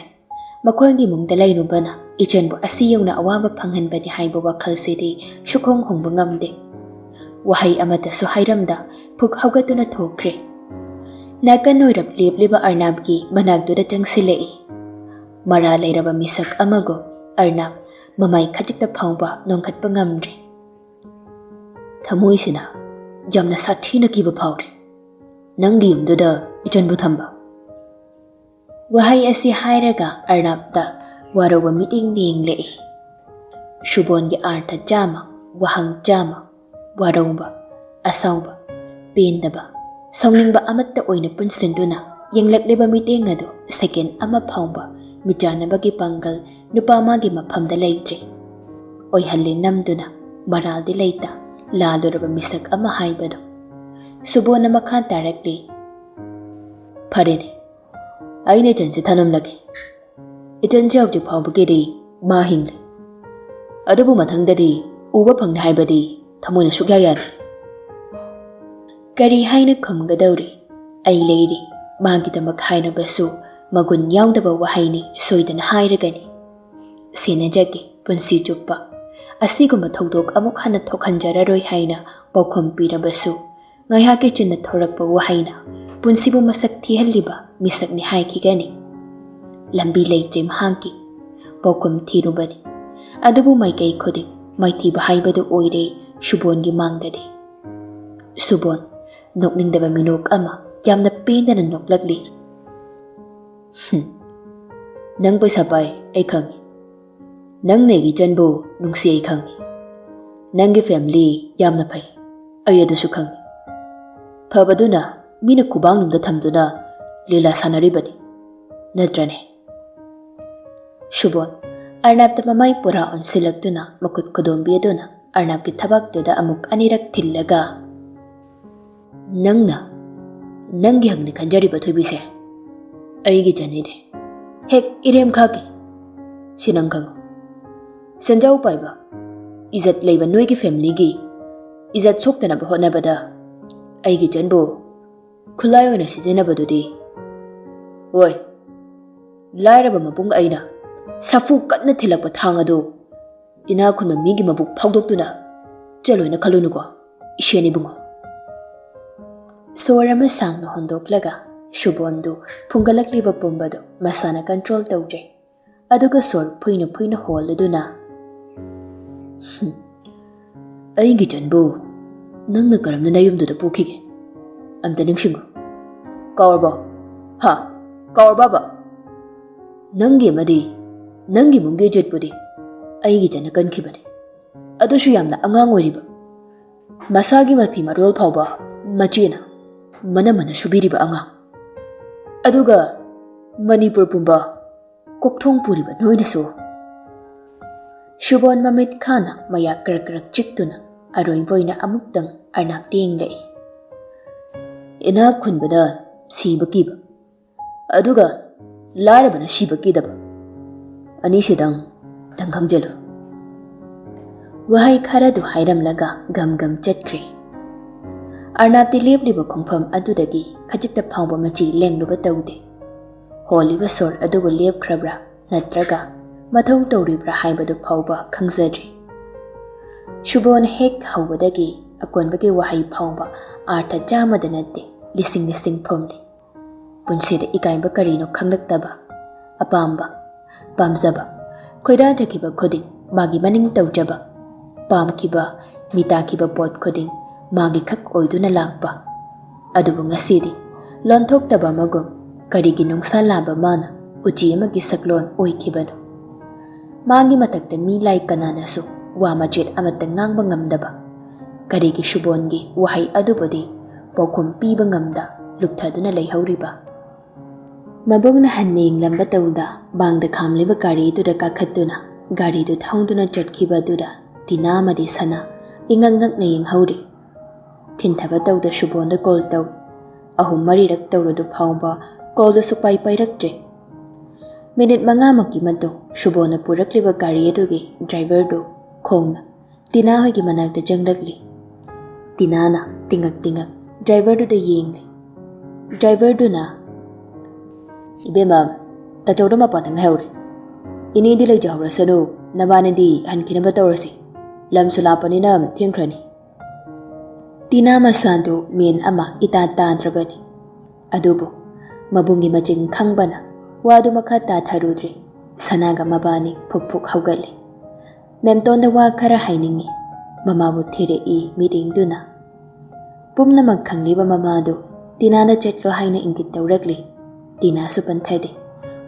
ꯃꯈꯣꯏꯒꯤ ꯏꯃꯨꯡꯗ ꯂꯩꯔꯨꯕꯅ ꯏꯆꯟꯕꯨ ꯑꯁꯤ ꯌꯧꯅ ꯑꯋꯥꯕ ꯐꯪꯍꯟꯕꯅꯤ ꯍꯥꯏꯕ ꯋꯥꯈꯜꯁꯤꯗꯤ ꯁꯨꯈꯣꯡ ꯍꯣꯡꯕ ꯉꯝꯗꯦ꯫ ꯋꯥꯍꯩ ꯑꯃꯠꯇꯁꯨ ꯍꯥꯏꯔꯝꯗ ꯐꯨꯛ ꯍꯧꯒꯠꯇꯨꯅ ꯊꯣꯛꯈ꯭ꯔꯦ꯫ ꯅꯥꯀꯟ ꯑꯣꯏꯔꯞ ꯂꯦꯞꯂꯤꯕ ꯑꯔꯅꯥꯞꯀꯤ ꯃꯅꯥꯛꯇꯨꯗ ꯆꯪꯁꯤꯜꯂꯛꯏ꯫ ꯃꯔꯥ ꯂꯩꯔꯕ ꯃꯤꯁꯛ ꯑꯃꯒꯨꯝ ꯑꯔꯅꯥꯞ ꯃꯃꯥꯏ ꯈꯖꯤꯛꯇ ꯐꯥꯎꯕ ꯅꯣꯡꯈꯠꯄ ꯉꯝꯗ꯭ꯔꯦ꯫ ꯊꯃꯣꯏꯁꯤꯅ ꯌꯥꯝꯅ ꯁꯥꯊꯤꯅ ꯀꯤꯕ ꯐꯥꯎꯔꯦ꯫ ꯅꯪꯒꯤ ꯌꯨꯝꯗꯨꯗ ꯏꯆꯟꯕꯨ ꯊꯝꯕ? ꯋꯥꯍꯩ ꯑꯁꯤ ꯍꯥꯏꯔꯒ ꯑꯔꯅꯥꯞꯇ ꯋꯥꯔꯧꯕ ꯃꯤꯠꯌꯦꯡ ꯌꯦꯡꯂꯛꯏ꯫ ꯁꯨꯕꯣꯟꯒꯤ ꯑꯥꯔꯊ ꯆꯥꯝꯃ, ꯋꯥꯍꯪ ꯆꯥꯝꯃ, ꯋꯥꯔꯧꯕ, ꯑꯁꯥꯎꯕ, ꯄꯦꯟꯗꯕ, ꯁꯥꯎꯅꯤꯡꯕ ꯑꯃꯠꯇ ꯑꯣꯏꯅ ꯄꯨꯟꯁꯤꯟꯗꯨꯅ ꯌꯦꯡꯂꯛꯂꯤꯕ ꯃꯤꯠꯌꯦꯡ ꯑꯗꯨ ꯁꯦꯀꯦꯟ ꯑꯃ ꯐꯥꯎꯕ ꯃꯤꯆꯥꯟꯅꯕꯒꯤ ꯄꯥꯡꯒꯜ ꯅꯨꯄꯥ ꯑꯃꯒꯤ ꯃꯐꯝꯗ ꯂꯩꯇ꯭ꯔꯦ꯫ ꯑꯣꯏꯍꯜꯂꯦ ꯅꯝꯗꯨꯅ ꯃꯔꯥꯜꯗꯤ ꯂꯩꯇ ꯂꯥꯜꯂꯨꯔꯕ ꯃꯤꯁꯛ ꯑꯃ ꯍꯥꯏꯕꯗꯨ꯫ ꯁꯨꯕꯣꯟꯅ ꯃꯈꯥ ꯇꯥꯔꯛꯂꯤ, ꯐꯔꯦꯅꯦ, ꯑꯩꯅ ꯏꯆꯟꯁꯦ ꯊꯅꯝꯂꯒꯦ꯫ ꯏꯆꯟꯁꯦ ꯍꯧꯖꯤꯛ ꯐꯥꯎꯕꯒꯤꯗꯤ ꯃꯥ ꯍꯤꯡꯂꯤ꯫ ꯑꯗꯨꯕꯨ ꯃꯊꯪꯗꯗꯤ ꯎꯕ ꯐꯪꯅꯤ ꯍꯥꯏꯕꯗꯤ ꯊꯃꯣꯏꯅ ꯁꯨꯛꯌꯥ ꯌꯥꯗꯦ꯫ ꯀꯔꯤ ꯍꯥꯏꯅ ꯈꯨꯝꯒꯗꯧꯔꯤ? ꯑꯩ ꯂꯩꯔꯤ꯫ ꯃꯥꯒꯤꯗꯃꯛ ꯍꯥꯏꯔꯕꯁꯨ ꯃꯒꯨꯟ ꯌꯥꯎꯗꯕ ꯋꯥꯍꯩꯅꯤ, ꯁꯣꯏꯗꯅ ꯍꯥꯏꯔꯒꯅꯤ꯫ ꯁꯦꯟꯅꯖꯒꯦ ꯄꯨꯟꯁꯤ ꯆꯨꯞꯄ꯫ ꯑꯁꯤꯒꯨꯝꯕ ꯊꯧꯗꯣꯛ ꯑꯃꯨꯛ ꯍꯟꯅ ꯊꯣꯛꯍꯟꯖꯔꯔꯣꯏ ꯍꯥꯏꯅ ꯄꯥꯎꯈꯨꯝ ꯄꯤꯔꯕꯁꯨ ꯉꯥꯏꯍꯥꯛꯀꯤ ꯆꯤꯟꯅ ꯊꯣꯔꯛꯄ ꯋꯥꯍꯩꯅ ꯄꯨꯟꯁꯤꯕꯨ ꯃꯁꯛ ꯊꯤꯍꯜꯂꯤꯕ ꯃꯤꯁꯛꯅꯤ ꯍꯥꯏꯈꯤꯒꯅꯤ꯫ ꯂꯝꯕꯤ ꯂꯩꯇ꯭ꯔꯦ ꯃꯍꯥꯛꯀꯤ꯫ ꯄꯥꯎꯈꯨꯝ ꯊꯤꯔꯨꯕꯅꯤ꯫ ꯑꯗꯨꯕꯨ ꯃꯥꯏꯀꯩ ꯈꯨꯗꯤꯡ ꯃꯥꯏꯊꯤꯕ ꯍꯥꯏꯕꯗꯨ ꯑꯣꯏꯔꯦ ꯁꯨꯕꯣꯟꯒꯤ ꯃꯥꯡꯗꯗꯤ꯫ ꯁꯨꯕꯣꯟ ꯅꯣꯛꯅꯤꯡꯗꯕ ꯃꯤꯅꯣꯛ ꯑꯃ ꯌꯥꯝꯅ ꯄꯦꯟꯗꯅ ꯅꯣꯛꯂꯛꯂꯤ꯫ "ꯍꯨꯝ, ꯅꯪ ꯄꯩꯁꯥ ꯄꯥꯏ, ꯑꯩ ꯈꯪꯉꯤ꯫ ꯅꯪ ꯅꯩꯒꯤ ꯏꯆꯟꯕꯨ ꯅꯨꯡꯁꯤ ꯑꯩ ꯈꯪꯉꯤ꯫ ꯅꯪꯒꯤ ꯐꯦꯃꯤꯂꯤ ꯌꯥꯝꯅ ꯐꯩ, ꯑꯩ ꯑꯗꯨꯁꯨ ꯈꯪꯉꯤ꯫ ꯐꯕꯗꯨꯅ ꯃꯤꯅ ꯈꯨꯕꯥꯡꯅꯨꯡꯗ ꯊꯝꯗꯨꯅ ꯂꯤꯂꯥ ꯁꯥꯟꯅꯔꯤꯕꯅꯤ, ꯅꯠꯇ꯭ꯔꯅꯦ?" ꯁꯨꯕꯣꯟ ꯑꯔꯅꯥꯞꯇ ꯃꯃꯥꯏ ꯄꯨꯔꯥ ꯑꯣꯟꯁꯤꯜꯂꯛꯇꯨꯅ ꯃꯈꯨꯠ ꯈꯨꯗꯣꯝꯕꯤ ꯑꯗꯨꯅ ꯑꯔꯅꯥꯞꯀꯤ ꯊꯕꯥꯛꯇꯨꯗ ꯑꯃꯨꯛ ꯑꯅꯤꯔꯛ ꯊꯤꯜꯂꯒ, "ꯅꯪꯅ ꯅꯪꯒꯤ ꯍꯛꯅꯤ ꯈꯟꯖꯔꯤꯕ ꯊꯣꯏꯕꯤꯁꯦ ꯑꯩꯒꯤ ꯏꯆꯟꯅꯤꯅꯦ꯫ ꯍꯦꯛ ꯏꯔꯦꯝ ꯈꯥꯛꯀꯤ꯫ ꯁꯤ ꯅꯪ ꯈꯪꯉꯨ꯫ ꯁꯦꯟꯖꯥꯎ ꯄꯥꯏꯕ, ꯏꯖꯠ ꯂꯩꯕ ꯅꯣꯏꯒꯤ ꯐꯦꯃꯤꯂꯤꯒꯤ ꯏꯖꯠ ꯁꯣꯛꯇꯅꯕ ꯍꯣꯠꯅꯕꯗ ꯑꯩꯒꯤ ꯏꯆꯟꯕꯨ ꯈꯨꯠꯂꯥꯏ ꯑꯣꯏꯅ ꯁꯤꯖꯤꯟꯅꯕꯗꯨꯗꯤ? ꯍꯣꯏ, ꯂꯥꯏꯔꯕ ꯃꯕꯨꯡ ꯑꯩꯅ ꯁꯥꯐꯨ ꯀꯟꯅ ꯊꯤꯜꯂꯛꯄ ꯊꯥꯡ ꯑꯗꯨ ꯏꯅꯥꯛ ꯈꯨꯟꯕ ꯃꯤꯒꯤ ꯃꯕꯨꯛ ꯐꯥꯎꯗꯣꯛꯇꯨꯅ ꯆꯠꯂꯣꯏꯅ ꯈꯜꯂꯨꯅꯨꯀꯣ, ꯏꯁꯦꯟ ꯏꯕꯨꯡꯉꯣ꯫ ꯁꯣꯔ ꯑꯃ ꯁꯥꯡꯅ ꯍꯣꯟꯗꯣꯛꯂꯒ ꯁꯨꯕꯣꯟꯗꯨ ꯐꯨꯡꯒꯠꯂꯛꯂꯤꯕ ꯄꯨꯝꯕꯗꯨ ꯃꯁꯥꯅ ꯀꯟꯇ꯭ꯔꯣꯜ ꯇꯧꯗ꯭ꯔꯦ꯫ ꯑꯗꯨꯒ ꯁꯣꯔ ꯐꯨꯏꯅ ꯐꯨꯏꯅ ꯍꯣꯜꯂꯗꯨꯅ, "ꯍꯨꯝ, ꯑꯩꯒꯤ ꯏꯆꯟꯕꯨ ꯅꯪꯅ ꯀꯔꯝꯅ ꯅꯌꯨꯝꯗꯨꯗ ꯄꯨꯈꯤꯒꯦ? ꯑꯝꯇ ꯅꯤꯡꯁꯤꯡꯉꯨ꯫ ꯀꯥꯎꯔꯕꯣ? ꯍꯥ? ꯀꯥꯎꯔꯕꯕ? ꯅꯪꯒꯤ ꯑꯃꯗꯤ ꯅꯪꯒꯤ ꯏꯃꯨꯡꯒꯤ ꯏꯖꯠꯄꯨꯗꯤ ꯑꯩꯒꯤ ꯏꯆꯟꯅ ꯀꯟꯈꯤꯕꯅꯤ꯫ ꯑꯗꯨꯁꯨ ꯌꯥꯝꯅ ꯑꯉꯥꯡ ꯑꯣꯏꯔꯤꯕ, ꯃꯁꯥꯒꯤ ꯃꯐꯤ ꯃꯔꯣꯜ ꯐꯥꯎꯕ ꯃꯆꯦꯅ ꯃꯅꯝ ꯃꯅ ꯁꯨꯕꯤꯔꯤꯕ ꯑꯉꯥꯡ꯫ ꯑꯗꯨꯒ ꯃꯅꯤꯄꯨꯔ ꯄꯨꯝꯕ ꯀꯣꯛꯊꯣꯡ ꯄꯨꯔꯤꯕ ꯅꯣꯏꯅꯁꯨ?" ꯁꯨꯕꯣꯟ ꯃꯃꯤꯠ ꯈꯥꯅ ꯃꯌꯥ ꯀ꯭ꯔꯛ ꯀ꯭ꯔꯛ ꯆꯤꯛꯇꯨꯅ ꯑꯔꯣꯏꯕ ꯑꯣꯏꯅ ꯑꯃꯨꯛꯇꯪ ꯑꯔꯅꯥꯞꯇ ꯌꯦꯡꯂꯛꯏ꯫ ꯏꯅꯥꯛ ꯈꯨꯟꯕꯗ ꯁꯤꯕ ꯀꯤꯕ, ꯑꯗꯨꯒ ꯂꯥꯏꯔꯕꯅ ꯁꯤꯕ ꯀꯤꯗꯕ, ꯑꯅꯤꯁꯤꯗꯪ ꯅꯪ ꯈꯪꯖꯜꯂꯨ꯫ ꯋꯥꯍꯩ ꯈꯔꯗꯨ ꯍꯥꯏꯔꯝꯂꯒ ꯒꯝ ꯒꯝ ꯆꯠꯈ꯭ꯔꯦ꯫ ꯑꯔꯅꯥꯞꯇꯤ ꯂꯦꯞꯂꯤꯕ ꯈꯣꯡꯐꯝ ꯑꯗꯨꯗꯒꯤ ꯈꯖꯤꯛꯇ ꯐꯥꯎꯕ ꯃꯆꯤ ꯂꯦꯡꯂꯨꯕ ꯇꯧꯗꯦ꯫ ꯍꯣꯜꯂꯤꯕ ꯁꯣꯔ ꯑꯗꯨꯕꯨ ꯂꯦꯞꯈ꯭ꯔꯕ꯭ꯔꯥ ꯅꯠꯇ꯭ꯔꯒ ꯃꯊꯧ ꯇꯧꯔꯤꯕ꯭ꯔꯥ ꯍꯥꯏꯕꯗꯨ ꯐꯥꯎꯕ ꯈꯪꯖꯗ꯭ꯔꯤ꯫ ꯁꯨꯕꯣꯟ ꯍꯦꯛ ꯍꯧꯕꯗꯒꯤ ꯑꯀꯣꯟꯕꯒꯤ ꯋꯥꯍꯩ ꯐꯥꯎꯕ ꯑꯥꯔꯊ ꯆꯥꯝꯃꯗ ꯅꯠꯇꯦ, ꯂꯤꯁꯤꯡ ꯂꯤꯁꯤꯡ ꯐꯨꯝꯂꯤ꯫ ꯄꯨꯟꯁꯤꯗ ꯏꯀꯥꯏꯕ ꯀꯔꯤꯅꯣ ꯈꯪꯂꯛꯇꯕ, ꯑꯄꯥꯝꯕ, ꯄꯥꯝꯖꯕ, ꯈꯣꯏꯗꯥꯖꯈꯤꯕ ꯈꯨꯗꯤꯡ ꯃꯥꯒꯤ ꯃꯅꯤꯡ ꯇꯧꯖꯕ, ꯄꯥꯝꯈꯤꯕ, ꯃꯤꯇꯥꯈꯤꯕ ꯄꯣꯠ ꯈꯨꯗꯤꯡ ꯃꯥꯒꯤ ꯈꯛ ꯑꯣꯏꯗꯨꯅ ꯂꯥꯛꯄ꯫ ꯑꯗꯨꯕꯨ ꯉꯁꯤꯗꯤ ꯂꯣꯟꯊꯣꯛꯇꯕ ꯑꯃꯒꯨꯝ ꯀꯔꯤꯒꯤ ꯅꯨꯡꯁꯥ ꯂꯥꯕ ꯃꯥꯅ ꯎꯆꯤ ꯑꯃꯒꯤ ꯁꯛꯂꯣꯟ ꯑꯣꯏꯈꯤꯕꯅꯣ? ꯃꯥꯒꯤ ꯃꯊꯛꯇ ꯃꯤ ꯂꯥꯏ ꯀꯅꯥꯅꯁꯨ ꯋꯥ ꯃꯆꯦꯠ ꯑꯃꯠꯇ ꯉꯥꯡꯕ ꯉꯝꯗꯕ ꯀꯔꯤꯒꯤ ꯁꯨꯕꯣꯟꯒꯤ ꯋꯥꯍꯩ ꯑꯗꯨꯕꯨꯗꯤ ꯄꯥꯎꯈꯨꯝ ꯄꯤꯕ ꯉꯝꯗ ꯂꯨꯞꯊꯗꯨꯅ ꯂꯩꯍꯧꯔꯤꯕ? ꯃꯕꯨꯡꯅ ꯍꯟꯅ ꯌꯦꯡꯂꯝꯕ ꯇꯧꯗ ꯃꯥꯡꯗ ꯈꯥꯝꯂꯤꯕ ꯒꯥꯔꯤꯗꯨꯗ ꯀꯥꯈꯠꯇꯨꯅ ꯒꯥꯔꯤꯗꯨ ꯊꯧꯗꯨꯅ ꯆꯠꯈꯤꯕ ꯑꯗꯨꯗ ꯇꯤꯅꯥ ꯑꯃꯗꯤ ꯁꯅꯥ ꯏꯉꯛ ꯉꯛꯅ ꯌꯦꯡꯍꯧꯔꯤ꯫ ꯊꯤꯟꯊꯕ ꯇꯧꯗ ꯁꯨꯕꯣꯟꯗ ꯀꯣꯜ ꯇꯧ꯫ ꯑꯍꯨꯝ ꯃꯔꯤꯔꯛ ꯇꯧꯔꯗꯨ ꯐꯥꯎꯕ ꯀꯣꯜꯗꯨ ꯁꯨꯛꯄꯥꯏ ꯄꯥꯏꯔꯛꯇ꯭ꯔꯦ꯫ ꯃꯤꯅꯤꯠ ꯃꯉꯥꯃꯨꯛꯀꯤ ꯃꯇꯨꯡ ꯁꯨꯕꯣꯅ ꯄꯨꯔꯛꯂꯤꯕ ꯒꯥꯔꯤ ꯑꯗꯨꯒꯤ ꯗ꯭ꯔꯥꯏꯚꯔꯗꯨ ꯈꯣꯡꯅ ꯇꯤꯅꯥ ꯍꯣꯏꯒꯤ ꯃꯅꯥꯛꯇ ꯆꯪꯂꯛꯂꯤ꯫ ꯇꯤꯅꯥꯅ ꯇꯤꯡꯉꯛ ꯇꯤꯡꯉꯛ ꯗ꯭ꯔꯥꯏꯚꯔꯗꯨꯗ ꯌꯦꯡꯂꯤ꯫ ꯗ꯭ꯔꯥꯏꯚꯔꯗꯨꯅ, "ꯏꯕꯦꯝꯃ, ꯇꯥꯆꯧꯗ ꯃꯄꯥꯟꯗ ꯉꯥꯏꯍꯧꯔꯦ꯫ ꯏꯅꯦꯗꯤ ꯂꯩꯖꯍꯧꯔꯁꯅꯨ, ꯅꯕꯥꯅꯤꯗꯤ ꯍꯟꯈꯤꯅꯕ ꯇꯧꯔꯁꯤ꯫ ꯂꯝꯁꯨ ꯂꯥꯞꯄꯅꯤꯅ ꯊꯦꯡꯈ꯭ꯔꯅꯤ"꯫ ꯇꯤꯅꯥ ꯃꯁꯥꯗꯨ ꯃꯦꯟ ꯑꯃ ꯏꯇꯥ ꯇꯥꯗ꯭ꯔꯕꯅꯤ꯫ ꯑꯗꯨꯕꯨ ꯃꯕꯨꯡꯒꯤ ꯃꯆꯤꯟ ꯈꯪꯕꯅ ꯋꯥꯗꯨ ꯃꯈꯥ ꯇꯥꯊꯔꯨꯗ꯭ꯔꯦ꯫ ꯁꯅꯥꯒ ꯃꯕꯥꯅꯤ ꯐꯨꯛ ꯐꯨꯛ ꯍꯧꯒꯠꯂꯦ꯫ ꯃꯦꯝꯇꯣꯟꯗ ꯋꯥ ꯈꯔ ꯍꯥꯏꯅꯤꯡꯉꯤ꯫ ꯃꯃꯥꯕꯨ ꯊꯤꯔꯛꯏ ꯃꯤꯠꯌꯦꯡꯗꯨꯅ꯫ ꯄꯨꯝꯅꯃꯛ ꯈꯪꯂꯤꯕ ꯃꯃꯥꯗꯨ ꯇꯤꯅꯥꯗ ꯆꯠꯂꯣ ꯍꯥꯏꯅ ꯏꯪꯒꯤꯠ ꯇꯧꯔꯛꯂꯤ꯫ ꯇꯤꯅꯥꯁꯨ ꯄꯟꯊꯗꯦ꯫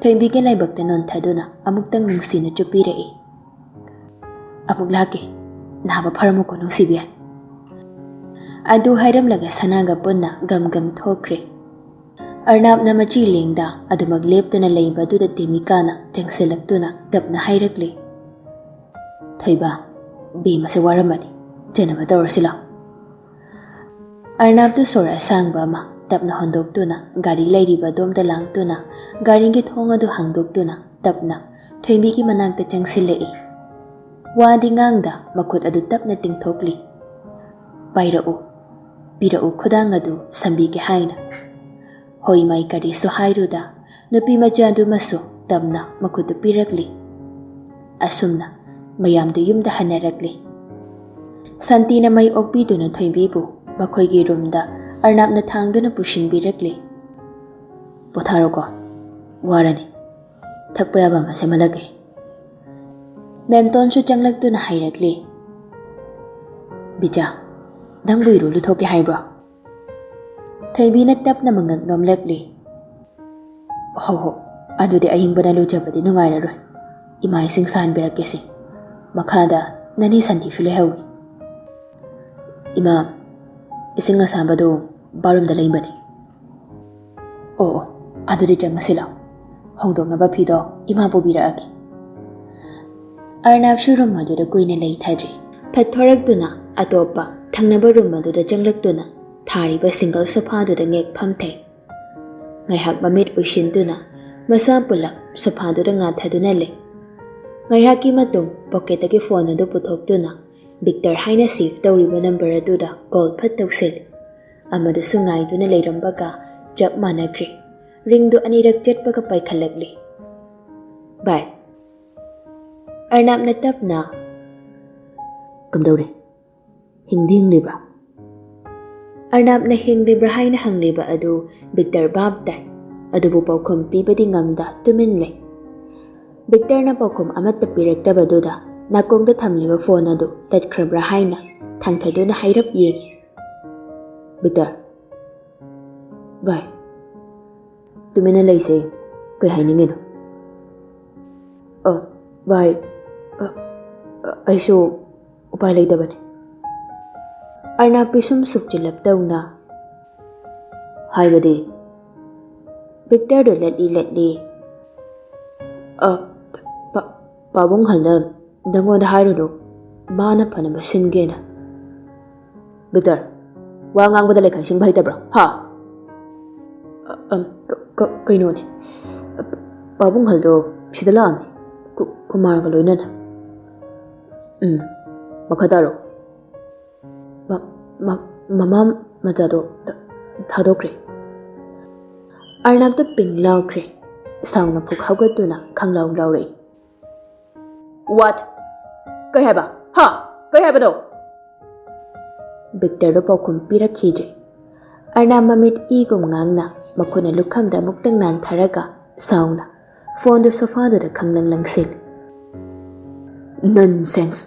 ꯊꯣꯏꯕꯤꯒꯤ ꯂꯥꯏꯕꯛꯇ ꯅꯣꯟꯊꯗꯨꯅ ꯑꯃꯨꯛꯇꯪ ꯅꯨꯡꯁꯤꯅ ꯆꯨꯞꯄꯤꯔꯛꯏ꯫ "ꯑꯃꯨꯛ ꯂꯥꯛꯀꯦ꯫ ꯅꯥꯕ ꯐꯔꯝꯃꯨꯀꯣ ꯅꯨꯡꯁꯤꯕꯤ"꯫ ꯑꯗꯨ ꯍꯥꯏꯔꯝꯂꯒ ꯁꯅꯥꯒ ꯄꯨꯟꯅ ꯒꯝ ꯒꯝ ꯊꯣꯛꯈ꯭ꯔꯦ꯫ ꯑꯔꯅꯥꯞꯅ ꯃꯆꯤ ꯂꯦꯡꯗ ꯑꯗꯨꯃꯛ ꯂꯦꯞꯇꯅ ꯂꯩꯕꯗꯨꯗ ꯇꯦꯃꯤꯀꯥꯅ ꯆꯪꯁꯤꯜꯂꯛꯇꯨꯅ ꯇꯞꯅ ꯍꯥꯏꯔꯛꯂꯤ, "ꯊꯣꯏꯕ, ꯕꯦꯝꯃꯁꯦ ꯋꯥꯔꯝꯃꯅꯤ, ꯆꯦꯟꯅꯕ ꯇꯧꯔꯁꯤ ꯂꯥꯎ"꯫ ꯑꯔꯅꯥꯞꯇꯨ ꯁꯣꯔ ꯑꯁꯥꯡꯕ ꯑꯃ ꯇꯞꯅ ꯍꯣꯟꯗꯣꯛꯇꯨꯅ ꯒꯥꯔꯤ ꯂꯩꯔꯤꯕ ꯑꯗꯣꯝꯗ ꯂꯥꯡꯗꯨꯅ ꯒꯥꯔꯤꯒꯤ ꯊꯣꯡ ꯑꯗꯨ ꯍꯥꯡꯗꯣꯛꯇꯨꯅ ꯇꯞꯅ ꯊꯣꯏꯕꯤꯒꯤ ꯃꯅꯥꯛꯇ ꯆꯪꯁꯤꯜꯂꯛꯏ꯫ ꯋꯥꯗꯤ ꯉꯥꯡꯗ ꯃꯈꯨꯠ ꯑꯗꯨ ꯇꯞꯅ ꯇꯤꯡꯊꯣꯛꯂꯤ꯫ "ꯄꯥꯏꯔꯛꯎ, ꯄꯤꯔꯛꯎ ꯈꯨꯗꯥꯡ ꯑꯗꯨ ꯁꯝꯕꯤꯒꯦ" ꯍꯥꯏꯅ꯫ ꯍꯣꯏ ꯃꯥꯏ ꯀꯔꯤꯁꯨ ꯍꯥꯏꯔꯨꯗ ꯅꯨꯄꯤ ꯃꯆꯥꯗꯨꯃꯁꯨ ꯇꯞꯅ ꯃꯈꯨꯠꯇꯨ ꯄꯤꯔꯛꯂꯤ꯫ ꯑꯁꯨꯝꯅ ꯃꯌꯥꯝꯗꯨ ꯌꯨꯝꯗ ꯍꯟꯅꯔꯛꯂꯤ꯫ ꯁꯥꯟꯇꯤꯅ ꯃꯩ ꯑꯣꯛꯄꯤꯗꯨꯅ ꯊꯣꯏꯕꯤꯕꯨ ꯃꯈꯣꯏꯒꯤ ꯔꯨꯝꯗ ꯑꯔꯅꯥꯞꯅ ꯊꯥꯡꯗꯨꯅ ꯄꯨꯁꯤꯟꯕꯤꯔꯛꯂꯤ꯫ "ꯄꯣꯊꯥꯔꯣꯀꯣ, ꯋꯥꯔꯅꯤ꯫ ꯊꯛꯄ ꯌꯥꯕ ꯑꯃ ꯁꯦꯝꯍꯜꯂꯛꯀꯦ"꯫ ꯃꯦꯝꯇꯣꯟꯁꯨ ꯆꯪꯂꯛꯇꯨꯅ ꯍꯥꯏꯔꯛꯂꯤ, "ꯕꯤꯖꯥ, ꯅꯪꯕꯨ ꯏꯔꯨ ꯂꯨꯊꯣꯛꯀꯦ ꯍꯥꯏꯕ꯭ꯔꯣ?" ꯊꯣꯏꯕꯤꯅ ꯇꯞꯅ ꯃꯉꯛ ꯅꯣꯝꯂꯛꯂꯤ꯫ "ꯍꯣ ꯍꯣ, ꯑꯗꯨꯗꯤ ꯑꯏꯪꯕꯅ ꯂꯨꯖꯕꯗꯤ ꯅꯨꯡꯉꯥꯏꯔꯔꯣꯏ꯫ ꯏꯃꯥ ꯏꯁꯤꯡ ꯁꯥꯍꯟꯕꯤꯔꯛꯀꯦꯁꯦ꯫ ꯃꯈꯥꯗ ꯅꯅꯦ ꯁꯥꯟꯇꯤꯁꯨ ꯂꯩꯍꯧꯏ"꯫ "ꯏꯃꯥ, ꯏꯁꯤꯡ ꯑꯁꯥꯕꯗꯨ ꯕꯥꯔꯨꯝꯗ ꯂꯩꯕꯅꯤ"꯫ "ꯑꯣ ꯑꯣ, ꯑꯗꯨꯗꯤ ꯆꯪꯉꯁꯤ ꯂꯥꯎ꯫ ꯍꯣꯡꯗꯣꯛꯅꯕ ꯐꯤꯗꯣ ꯏꯃꯥ ꯄꯨꯕꯤꯔꯛꯑꯒꯦ"꯫ ꯑꯔꯅꯥꯞꯁꯨ ꯔꯨꯝ ꯑꯗꯨꯗ ꯀꯨꯏꯅ ꯂꯩꯊꯗ꯭ꯔꯦ꯫ ꯐꯠ ꯊꯣꯔꯛꯇꯨꯅ ꯑꯇꯣꯞꯄ ꯊꯪꯅꯕ ꯔꯨꯝ ꯑꯗꯨꯗ ꯆꯪꯂꯛꯇꯨꯅ ꯊꯥꯔꯤꯕ ꯁꯤꯡꯒꯜ ꯁꯣꯐꯥꯗꯨꯗ ꯉꯦꯛ ꯐꯝꯊꯩ꯫ ꯉꯥꯏꯍꯥꯛ ꯃꯃꯤꯠ ꯎꯏꯁꯤꯟꯗꯨꯅ ꯃꯁꯥ ꯄꯨꯂꯞ ꯁꯣꯐꯥꯗꯨꯗ ꯉꯥꯊꯗꯨꯅ ꯂꯩ꯫ ꯉꯥꯏꯍꯥꯛꯀꯤ ꯃꯇꯨꯡ ꯄꯣꯀꯦꯠꯇꯒꯤ ꯐꯣꯟ ꯑꯗꯨ ꯄꯨꯊꯣꯛꯇꯨꯅ ꯕꯤꯛꯇꯔ ꯍꯥꯏꯅ ꯁꯦꯚ ꯇꯧꯔꯤꯕ ꯅꯝꯕꯔ ꯑꯗꯨꯗ ꯀꯣꯜ ꯐꯠ ꯇꯧꯁꯤꯜꯂꯤ꯫ ꯑꯃꯗꯨꯁꯨ ꯉꯥꯏꯗꯨꯅ ꯂꯩꯔꯝꯕꯒ ꯆꯞ ꯃꯥꯟꯅꯈ꯭ꯔꯦ꯫ ꯔꯤꯡꯗꯨ ꯑꯅꯤꯔꯛ ꯆꯠꯄꯒ ꯄꯥꯏꯈꯠꯂꯛꯂꯤ꯫ "ꯚꯥꯏ," ꯑꯔꯅꯥꯞꯅ ꯇꯞꯅ, "ꯀꯝꯗꯧꯔꯦ? ꯍꯤꯡꯗꯤ ꯍꯤꯡꯂꯤꯕ꯭ꯔꯥ?" ꯑꯔꯅꯥꯞꯅ ꯍꯤꯡꯂꯤꯕ꯭ꯔꯥ ꯍꯥꯏꯅ ꯍꯪꯂꯤꯕ ꯑꯗꯨ ꯕꯤꯛꯇꯔ ꯚꯥꯞ ꯇꯥꯏ, ꯑꯗꯨꯕꯨ ꯄꯥꯎꯈꯨꯝ ꯄꯤꯕꯗꯤ ꯉꯝꯗ ꯇꯨꯃꯤꯟ ꯂꯩ꯫ ꯕꯤꯛꯇꯔꯅ ꯄꯥꯎꯈꯨꯝ ꯑꯃꯠꯇ ꯄꯤꯔꯛꯇꯕꯗꯨꯗ ꯅꯥꯀꯣꯡꯗ ꯊꯝꯂꯤꯕ ꯐꯣꯟ ꯑꯗꯨ ꯇꯠꯈ꯭ꯔꯕ꯭ꯔꯥ ꯍꯥꯏꯅ ꯊꯥꯡꯊꯗꯨꯅ ꯍꯥꯏꯔꯞ ꯌꯦꯡꯏ꯫ "ꯕꯤꯛꯇꯔ, ꯚꯥꯏ, ꯇꯨꯃꯤꯟꯅ ꯂꯩꯁꯦ꯫ ꯀꯩ ꯍꯥꯏꯅꯤꯡꯉꯤꯅꯣ?" "ꯑ, ꯚꯥꯏ, ꯑ, ꯑ, ꯑꯩꯁꯨ ꯎꯄꯥꯏ ꯂꯩꯇꯕꯅꯤ꯫" ꯑꯔꯅꯥꯞ ꯄꯤꯁꯨꯝ ꯁꯨꯛꯆꯤꯜꯂꯞ ꯇꯧꯅ, "ꯍꯥꯏꯕꯗꯤ?" ꯕꯤꯛꯇꯔꯗꯨ ꯂꯠꯂꯤ ꯂꯠꯂꯤ꯫ "ꯑ, ꯄꯥ-, ꯄꯥꯕꯨꯡ ꯍꯜꯗ ꯅꯪꯉꯣꯟꯗ ꯍꯥꯏꯔꯨꯅꯨ, ꯃꯥꯅ ꯐꯅꯕ ꯁꯤꯟꯒꯦꯅ꯫" "ꯕꯤꯛꯇꯔ, ꯋꯥ ꯉꯥꯡꯕꯗ ꯂꯩꯈꯥꯏ ꯁꯤꯡꯕ ꯍꯩꯇꯕ꯭ꯔꯣ, ꯍꯥ?" "ꯑ, ꯑꯝ, ꯀ-, ꯀ-, ꯀꯩꯅꯣꯅꯦ, ꯄꯥꯕꯨꯡ ꯍꯜꯗꯣ ꯁꯤꯗ ꯂꯥꯛꯑꯝꯃꯤ, ꯀꯨ-, ꯀꯨꯃꯥꯔꯒ ꯂꯣꯏꯅꯅ꯫" "ꯎꯝ, ꯃꯈꯥ ꯇꯥꯔꯣ꯫" "ꯃ-, ꯃ-, ꯃꯃꯥ ꯃꯆꯥꯗꯣ ꯊ-, ꯊꯥꯗꯣꯛꯈ꯭ꯔꯦ꯫" ꯑꯔꯅꯥꯞꯇ ꯄꯤꯡ ꯂꯥꯎꯈ꯭ꯔꯦ꯫ ꯁꯥꯎꯅ ꯐꯨꯛ ꯍꯧꯒꯠꯇꯨꯅ ꯈꯪꯂꯥꯎ ꯂꯥꯎꯔꯛꯏ꯫ "What? ꯀꯩ ꯍꯥꯏꯕ? ꯍꯥ? ꯀꯩ ꯍꯥꯏꯕꯅꯣ?" ꯕꯤꯛꯇꯔꯗꯣ ꯄꯥꯎꯈꯨꯝ ꯄꯤꯔꯛꯈꯤꯗ꯭ꯔꯦ꯫ ꯑꯔꯅꯥꯞ ꯃꯃꯤꯠ ꯏꯒꯨꯝ ꯉꯥꯡꯅ ꯃꯈꯨꯠꯅ ꯂꯨꯈꯝꯗ ꯑꯃꯨꯛꯇꯪ ꯅꯥꯟꯊꯔꯒ ꯁꯥꯎꯅ ꯐꯣꯟꯗꯨ ꯁꯣꯐꯥꯗꯨꯗ ꯈꯪꯂꯪ ꯂꯪꯁꯤꯜꯂꯤ꯫ "Nonsense!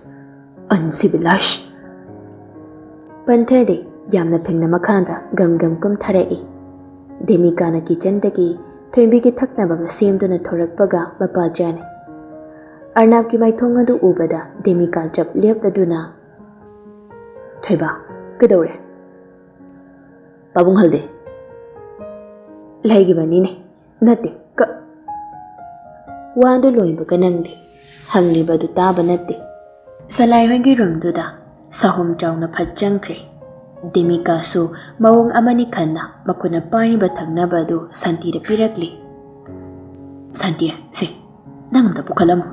Uncivilized!" ꯄꯟꯊꯦꯗꯤ ꯌꯥꯝꯅ ꯐꯤꯡꯅ ꯃꯈꯥꯗ ꯒꯝ ꯒꯝ ꯀꯨꯝꯊꯔꯛꯏ꯫ ꯗꯦꯃꯤꯀꯥꯅ ꯀꯤꯆꯟꯗꯒꯤ ꯊꯣꯏꯕꯤꯒꯤ ꯊꯛꯅꯕ ꯑꯃ ꯁꯦꯝꯗꯨꯅ ꯊꯣꯔꯛꯄꯒ ꯃꯄꯥ ꯆꯥꯅꯩ꯫ ꯑꯔꯅꯥꯞꯀꯤ ꯃꯥꯏꯊꯣꯡ ꯑꯗꯨ ꯎꯕꯗ ꯗꯦꯃꯤꯀꯥ ꯆꯞ ꯂꯦꯞꯂꯗꯨꯅ, "ꯊꯣꯏꯕ, ꯀꯩꯗꯧꯔꯦ?" "ꯄꯥꯕꯨꯡ ꯍꯜꯗꯦ?" "ꯂꯩꯈꯤꯕꯅꯤꯅꯦ꯫ ꯅꯠꯇꯦ, ꯀ-" ꯋꯥꯗꯨ ꯂꯣꯏꯕꯒ ꯅꯪꯗꯦ꯫ ꯍꯪꯂꯤꯕꯗꯨ ꯇꯥꯕ ꯅꯠꯇꯦ꯫ ꯁꯂꯥꯏ ꯍꯣꯏꯒꯤ ꯔꯨꯝꯗꯨꯗ ꯁꯥꯍꯨꯝ ꯆꯥꯎꯅ ꯐꯠ ꯆꯪꯈ꯭ꯔꯦ꯫ ꯗꯦꯃꯤꯀꯥꯁꯨ ꯃꯑꯣꯡ ꯑꯃꯅꯤ ꯈꯟꯅ ꯃꯈꯨꯠꯅ ꯄꯥꯏꯔꯤꯕ ꯊꯛꯅꯕ ꯑꯗꯨ ꯁꯥꯟꯇꯤꯗ ꯄꯤꯔꯛꯂꯤ꯫ "ꯁꯥꯟꯇꯤ, ꯁꯦ, ꯅꯪ ꯑꯝꯇ ꯄꯨꯈꯠꯂꯝꯃꯣ꯫"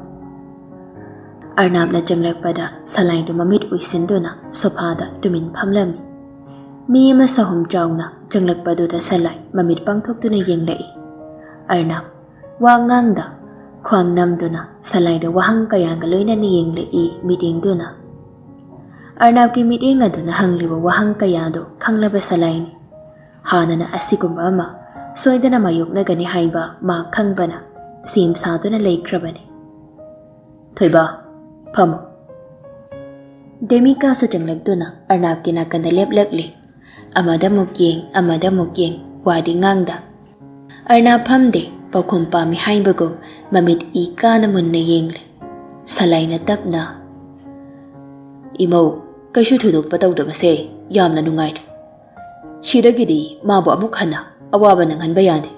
ꯑꯔꯅꯥꯞꯅ ꯆꯪꯂꯛꯄꯗ ꯁꯂꯥꯏꯗꯨ ꯃꯃꯤꯠ ꯎꯏꯁꯤꯟꯗꯨꯅ ꯁꯣꯐꯥꯗ ꯇꯨꯃꯤꯟ ꯐꯝꯂꯝꯃꯤ꯫ ꯃꯤ ꯑꯃ ꯁꯍꯨꯝ ꯆꯥꯎꯅ ꯆꯪꯂꯛꯄꯗꯨꯗ ꯁꯂꯥꯏ ꯃꯃꯤꯠ ꯄꯥꯡꯊꯣꯛꯇꯨꯅ ꯌꯦꯡꯂꯛꯏ꯫ ꯑꯔꯅꯥꯞ ꯋꯥ ꯉꯥꯡꯗ ꯈ꯭ꯋꯥꯡ ꯅꯝꯗꯨꯅ ꯁꯂꯥꯏꯗ ꯋꯥꯍꯪ ꯀꯌꯥꯒ ꯂꯣꯏꯅꯅ ꯌꯦꯡꯂꯛꯏ ꯃꯤꯠꯌꯦꯡꯗꯨꯅ꯫ ꯑꯔꯅꯥꯞꯀꯤ ꯃꯤꯠꯌꯦꯡ ꯑꯗꯨꯅ ꯍꯪꯂꯤꯕ ꯋꯥꯍꯪ ꯀꯌꯥꯗꯨ ꯈꯪꯂꯕ ꯁꯂꯥꯏꯅꯤ꯫ ꯍꯥꯟꯅꯅ ꯑꯁꯤꯒꯨꯝꯕ ꯑꯃ ꯁꯣꯏꯗꯅ ꯃꯥꯌꯣꯛꯅꯒꯅꯤ ꯍꯥꯏꯕ ꯃꯥ ꯈꯪꯕꯅ ꯁꯦꯝ ꯁꯥꯗꯨꯅ ꯂꯩꯈ꯭ꯔꯕꯅꯤ꯫ "ꯊꯣꯏꯕ, ꯐꯝꯃꯨ꯫" ꯗꯦꯃꯤꯀꯥꯁꯨ ꯆꯪꯂꯛꯇꯨꯅ ꯑꯔꯅꯥꯞꯀꯤ ꯅꯥꯀꯟꯗ ꯂꯦꯞꯂꯛꯂꯤ꯫ ꯑꯃꯗ ꯑꯃꯨꯛ ꯌꯦꯡ, ꯑꯃꯗ ꯑꯃꯨꯛ ꯌꯦꯡ, ꯋꯥꯗꯤ ꯉꯥꯡꯗ꯫ ꯑꯔꯅꯥꯞ ꯐꯝꯗꯦ, ꯄꯥꯎꯈꯨꯝ ꯄꯥꯝꯃꯤ ꯍꯥꯏꯕꯒꯨꯝ ꯃꯃꯤꯠ ꯏ ꯀꯥꯅ ꯃꯨꯟꯅ ꯌꯦꯡꯂꯦ꯫ ꯁꯂꯥꯏꯅ ꯇꯞꯅ, "ꯏꯃꯧ, ꯀꯩꯁꯨ ꯊꯣꯏꯗꯣꯛꯄ ꯇꯧꯗꯕꯁꯦ ꯌꯥꯝꯅ ꯅꯨꯡꯉꯥꯏꯔꯦ꯫ ꯁꯤꯗꯒꯤꯗꯤ ꯃꯥꯕꯨ ꯑꯃꯨꯛ ꯍꯟꯅ ꯑꯋꯥꯕ ꯅꯪꯍꯟꯕ ꯌꯥꯗꯦ꯫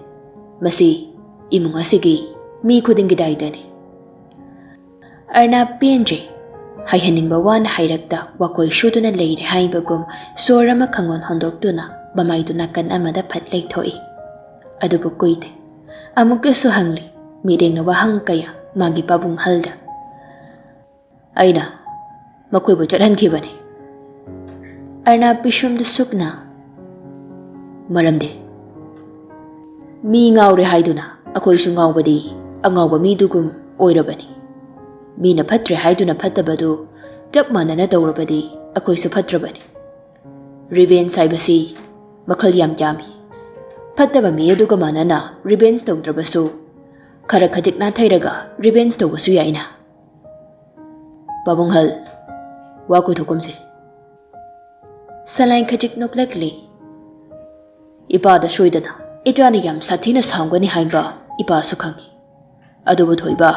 ꯃꯁꯤ ꯏꯃꯨꯡ ꯑꯁꯤꯒꯤ ꯃꯤ ꯈꯨꯗꯤꯡꯒꯤ ꯗꯥꯏꯇꯅꯤ꯫" ꯑꯔꯅꯥꯞ ꯄꯦꯟꯗ꯭ꯔꯦ꯫ ꯍꯥꯏꯍꯟꯅꯤꯡꯕ ꯋꯥꯅ ꯍꯥꯏꯔꯛꯇ ꯋꯥꯀꯣꯏ ꯁꯨꯗꯨꯅ ꯂꯩꯔꯦ ꯍꯥꯏꯕꯒꯨꯝ ꯁꯣꯔ ꯑꯃ ꯈꯪꯍꯣꯟ ꯍꯣꯟꯗꯣꯛꯇꯨꯅ ꯃꯃꯥꯏꯗꯨ ꯅꯥꯀꯟ ꯑꯃꯗ ꯐꯠ ꯂꯩꯊꯣꯛꯏ꯫ ꯑꯗꯨꯕꯨ ꯀꯨꯏꯗꯦ꯫ ꯑꯃꯨꯛꯀꯁꯨ ꯍꯪꯂꯤ, ꯃꯤꯠꯌꯦꯡꯅ ꯋꯥꯍꯪ ꯀꯌꯥ ꯃꯥꯒꯤ ꯄꯥꯕꯨꯡ ꯍꯜꯗ꯫ "ꯑꯩꯅ ꯃꯈꯣꯏꯕꯨ ꯆꯠꯍꯟꯈꯤꯕꯅꯤ꯫" ꯑꯔꯅꯥꯞ ꯄꯤꯁꯨꯝꯗꯨ ꯁꯨꯛꯅ꯫ "ꯃꯔꯝꯗꯤ?" "ꯃꯤ ꯉꯥꯎꯔꯦ ꯍꯥꯏꯗꯨꯅ ꯑꯩꯈꯣꯏꯁꯨ ꯉꯥꯎꯕꯗꯤ ꯑꯉꯥꯎꯕ ꯃꯤꯗꯨꯒꯨꯝ ꯑꯣꯏꯔꯕꯅꯤ꯫ ꯃꯤꯅ ꯐꯠꯇ꯭ꯔꯦ ꯍꯥꯏꯗꯨꯅ ꯐꯠꯇꯕꯗꯨ ꯆꯞ ꯃꯥꯟꯅꯅ ꯇꯧꯔꯕꯗꯤ ꯑꯩꯈꯣꯏꯁꯨ ꯐꯠꯇ꯭ꯔꯕꯅꯤ꯫ ꯔꯤꯚꯦꯟꯖ ꯍꯥꯏꯕꯁꯤ ꯃꯈꯜ ꯌꯥꯝ ꯌꯥꯝꯃꯤ꯫ ꯐꯠꯇꯕ ꯃꯤ ꯑꯗꯨꯒ ꯃꯥꯟꯅꯅ ꯔꯤꯚꯦꯟꯖ ꯇꯧꯗ꯭ꯔꯕꯁꯨ ꯈꯔ ꯈꯖꯤꯛ ꯅꯥꯊꯩꯔꯒ ꯔꯤꯚꯦꯟꯖ ꯇꯧꯕꯁꯨ ꯌꯥꯏꯅ꯫ ꯄꯥꯕꯨꯡꯍꯜ, ꯋꯥ ꯀꯣꯏꯊꯣꯛꯀꯨꯝꯁꯦ꯫" ꯁꯂꯥꯏ ꯈꯖꯤꯛ ꯅꯣꯛꯂꯛꯂꯤ꯫ "ꯏꯄꯥꯗ ꯁꯣꯏꯗꯅ ꯏꯆꯥꯅ ꯌꯥꯝ ꯁꯥꯊꯤꯅ ꯁꯥꯎꯒꯅꯤ ꯍꯥꯏꯕ ꯏꯄꯥꯁꯨ ꯈꯪꯏ꯫ ꯑꯗꯨꯕꯨ ꯊꯣꯏꯕ,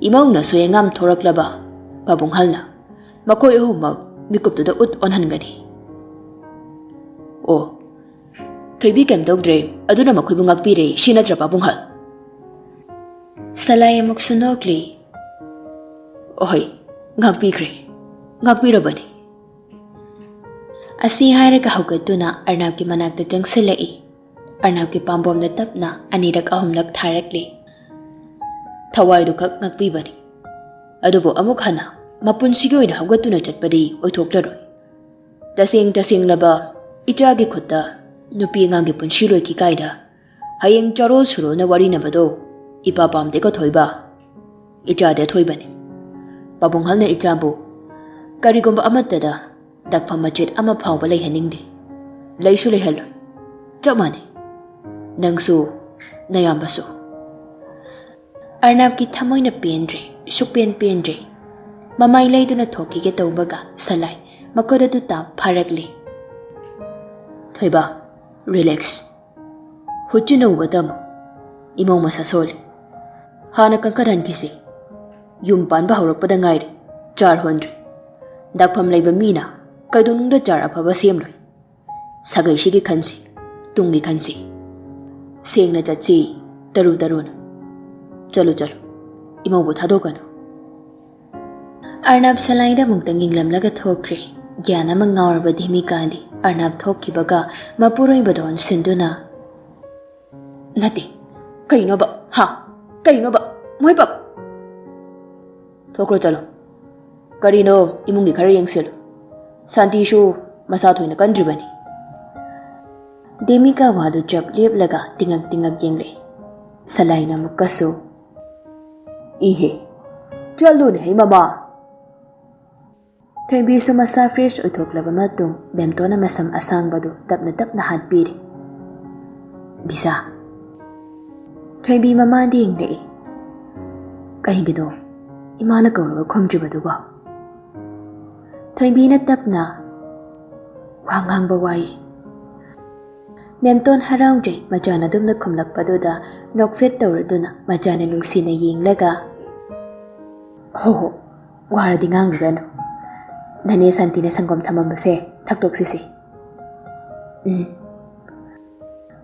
ꯏꯃꯧꯅ ꯁꯣꯏ ꯑꯉꯥꯝ ꯊꯣꯔꯛꯂꯕ ꯄꯥꯕꯨꯡꯍꯜꯅ ꯃꯈꯣꯏ ꯑꯍꯨꯝꯃꯛ ꯃꯤꯀꯨꯞꯇꯨꯗ ꯎꯠ ꯑꯣꯟꯍꯟꯒꯅꯤ꯫" "ꯑꯣ, ꯊꯣꯏꯕꯤ ꯀꯩꯝ ꯇꯧꯗ꯭ꯔꯦ, ꯑꯗꯨꯅ ꯃꯈꯣꯏꯕꯨ ꯉꯥꯛꯄꯤꯔꯦ, ꯁꯤ ꯅꯠꯇ꯭ꯔ ꯄꯥꯕꯨꯡꯍꯜ?" ꯁꯂꯥꯏ ꯑꯃꯨꯛꯁꯨ ꯅꯣꯛꯂꯤ꯫ "ꯑꯍꯣꯏ, ꯉꯥꯛꯄꯤꯈ꯭ꯔꯦ, ꯉꯥꯛꯄꯤꯔꯕꯅꯤ꯫" ꯑꯁꯤ ꯍꯥꯏꯔꯒ ꯍꯧꯒꯠꯇꯨꯅ ꯑꯔꯅꯥꯞꯀꯤ ꯃꯅꯥꯛꯇ ꯆꯪꯁꯤꯜꯂꯛꯏ꯫ ꯑꯔꯅꯥꯞꯀꯤ ꯄꯥꯝꯕꯣꯝꯗ ꯇꯞꯅ ꯑꯅꯤꯔꯛ ꯑꯍꯨꯝꯂꯛ ꯊꯥꯔꯛꯂꯤ꯫ ꯊꯋꯥꯏꯗꯨ ꯈꯛ ꯉꯥꯛꯄꯤꯕꯅꯤ꯫ ꯑꯗꯨꯕꯨ ꯑꯃꯨꯛ ꯍꯟꯅ ꯃꯄꯨꯟꯁꯤꯒꯤ ꯑꯣꯏꯅ ꯍꯧꯒꯠꯇꯨꯅ ꯆꯠꯄꯗꯤ ꯑꯣꯏꯊꯣꯛꯂꯔꯣꯏ꯫ ꯇꯁꯦꯡ ꯇꯁꯦꯡꯂꯕ ꯏꯆꯥꯒꯤ ꯈꯨꯠꯇ ꯅꯨꯄꯤ ꯑꯉꯥꯡꯒꯤ ꯄꯨꯟꯁꯤ ꯂꯣꯏꯈꯤ ꯀꯥꯏꯅ ꯍꯌꯦꯡ ꯆꯥꯔꯣꯜ ꯁꯨꯔꯣꯜꯅ ꯋꯥꯔꯤꯅꯕꯗꯣ ꯏꯄꯥ ꯄꯥꯝꯗꯦꯀꯣ ꯊꯣꯏꯕ꯫ ꯏꯆꯥꯗꯤ ꯑꯊꯣꯏꯕꯅꯤ꯫ ꯄꯥꯕꯨꯡꯍꯜꯅ ꯏꯆꯥꯕꯨ ꯀꯔꯤꯒꯨꯝꯕ ꯑꯃꯠꯇꯗ ꯗꯛꯐꯝ ꯃꯆꯦꯠ ꯑꯃ ꯐꯥꯎꯕ ꯂꯩꯍꯟꯅꯤꯡꯗꯦ꯫ ꯂꯩꯁꯨ ꯂꯩꯍꯜꯂꯣꯏ꯫ ꯆꯞ ꯃꯥꯟꯅꯩ꯫ ꯅꯪꯁꯨ, ꯅꯌꯥꯝꯕꯁꯨ꯫ ꯑꯔꯅꯥꯕꯀꯤ ꯊꯃꯣꯏꯅ ꯄꯦꯟꯗ꯭ꯔꯦ, ꯁꯨꯛꯄꯦꯟ ꯄꯦꯟꯗ꯭ꯔꯦ꯫ ꯃꯃꯥꯏ ꯂꯩꯗꯨꯅ ꯊꯣꯛꯈꯤꯒꯦ ꯇꯧꯕꯒ ꯁꯂꯥꯏ ꯃꯈꯨꯠ ꯑꯗꯨ ꯇꯥꯞ ꯐꯥꯔꯛꯂꯦ꯫ ꯊꯣꯏꯕ, ꯔꯤꯂꯦꯛꯁ꯫ ꯍꯨꯠꯆꯤꯟꯅ ꯎꯕ ꯇꯝꯃꯨ꯫ ꯏꯃꯧ ꯃꯁꯥ ꯁꯣꯜꯂꯤ꯫ ꯍꯥꯟꯅ ꯀꯟꯈꯠꯍꯟꯈꯤꯁꯤ꯫ ꯌꯨꯝ ꯄꯥꯟꯕ ꯍꯧꯔꯛꯄꯗ ꯉꯥꯏꯔꯤ꯫ ꯆꯥꯔ ꯍꯣꯟꯗ꯭ꯔꯤ꯫ ꯗꯥꯛꯐꯝ ꯂꯩꯕ ꯃꯤꯅ ꯀꯩꯗꯧꯅꯨꯡꯗ ꯆꯥꯔ ꯑꯐꯕ ꯁꯦꯝꯂꯣꯏ꯫ ꯁꯥꯒꯩꯁꯤꯒꯤ ꯈꯟꯁꯤ, ꯇꯨꯡꯒꯤ ꯈꯟꯁꯤ꯫ ꯁꯦꯡꯅ ꯆꯠꯁꯤ, ꯇꯔꯨ ꯇꯔꯨꯅ꯫ ꯆꯠꯂꯨ, ꯆꯠꯂꯨ꯫ ꯏꯃꯧꯕꯨ ꯊꯥꯗꯣꯛꯀꯅꯨ꯫ ꯑꯔꯅꯥꯕ ꯁꯂꯥꯏꯗ ꯑꯃꯨꯛꯇꯪ ꯌꯦꯡꯂꯝꯂꯒ ꯊꯣꯛꯈ꯭ꯔꯦ꯫ ꯒ꯭ꯌꯥꯟ ꯑꯃ ꯉꯥꯎꯔꯕ ꯙꯤꯃꯤꯀꯥꯗꯤ ꯑꯔꯅꯥꯕ ꯊꯣꯛꯈꯤꯕꯒ ꯃꯄꯨꯔꯣꯏꯕꯗ ꯑꯣꯟꯁꯤꯟꯗꯨꯅ, "ꯅꯠꯇꯦ, ꯀꯩꯅꯣꯕ? ꯍꯥ? ꯀꯩꯅꯣꯕ? ꯃꯣꯏꯕꯞ!" "ꯊꯣꯛꯈ꯭ꯔꯣ, ꯆꯠꯂꯣ꯫ ꯀꯔꯤꯅꯣ, ꯏꯃꯨꯡꯒꯤ ꯈꯔ ꯌꯦꯡꯁꯤꯜꯂꯨ꯫ ꯁꯥꯟꯇꯤꯁꯨ ꯃꯁꯥ ꯊꯣꯏꯅ ꯀꯟꯗ꯭ꯔꯤꯕꯅꯤ꯫" ꯗꯦꯃꯤꯀꯥ ꯋꯥꯗꯨ ꯆꯞ ꯂꯦꯞꯂꯒ ꯇꯤꯉꯛ ꯇꯤꯉꯛ ꯌꯦꯡꯂꯛꯏ꯫ ꯁꯂꯥꯏꯅ ꯑꯃꯨꯛꯀꯁꯨ, "ꯏꯍꯦ, ꯆꯠꯂꯨꯅꯦ ꯍꯩ ꯃꯃꯥ!" ꯊꯣꯏꯕꯤꯁꯨ ꯃꯁꯥ ꯐ꯭ꯔꯦꯁ ꯑꯣꯏꯊꯣꯛꯂꯕ ꯃꯇꯨꯡ ꯕꯦꯝꯇꯣꯟꯅ ꯃꯁꯝ ꯑꯁꯥꯡꯕꯗꯨ ꯇꯞꯅ ꯇꯞꯅ ꯍꯥꯠꯄꯤꯔꯤ꯫ "ꯕꯤꯖꯥ!" ꯊꯣꯏꯕꯤ ꯃꯃꯥꯗ ꯌꯦꯡꯂꯛꯏ꯫ "ꯀꯩꯒꯤꯅꯣ ꯏꯃꯥꯅ ꯀꯧꯔꯒ ꯈꯨꯝꯗ꯭ꯔꯤꯕꯗꯨꯕꯣ?" ꯊꯣꯏꯕꯤꯅ ꯇꯞꯅ, "ꯋꯥ ꯉꯥꯡꯕ ꯋꯥꯏ꯫" ꯃꯦꯝꯇꯣꯟ ꯍꯔꯥꯎꯖꯩ ꯃꯆꯥꯅ ꯑꯗꯨꯝꯅ ꯈꯨꯝꯂꯛꯄꯗꯨꯗ ꯅꯣꯛꯐꯦꯠ ꯇꯧꯔꯗꯨꯅ ꯃꯆꯥꯅ ꯅꯨꯡꯁꯤꯅ ꯌꯦꯡꯂꯒ, "ꯍꯣ ꯍꯣ, ꯋꯥꯔꯗꯤ ꯉꯥꯡꯂꯨꯔꯅꯨ꯫ ꯅꯅꯦ ꯁꯥꯟꯇꯤꯅ ꯁꯪꯒꯣꯝ ꯊꯝꯃꯝꯕꯁꯦ ꯊꯛꯇꯣꯛꯁꯤꯁꯦ꯫" ꯎꯝ꯫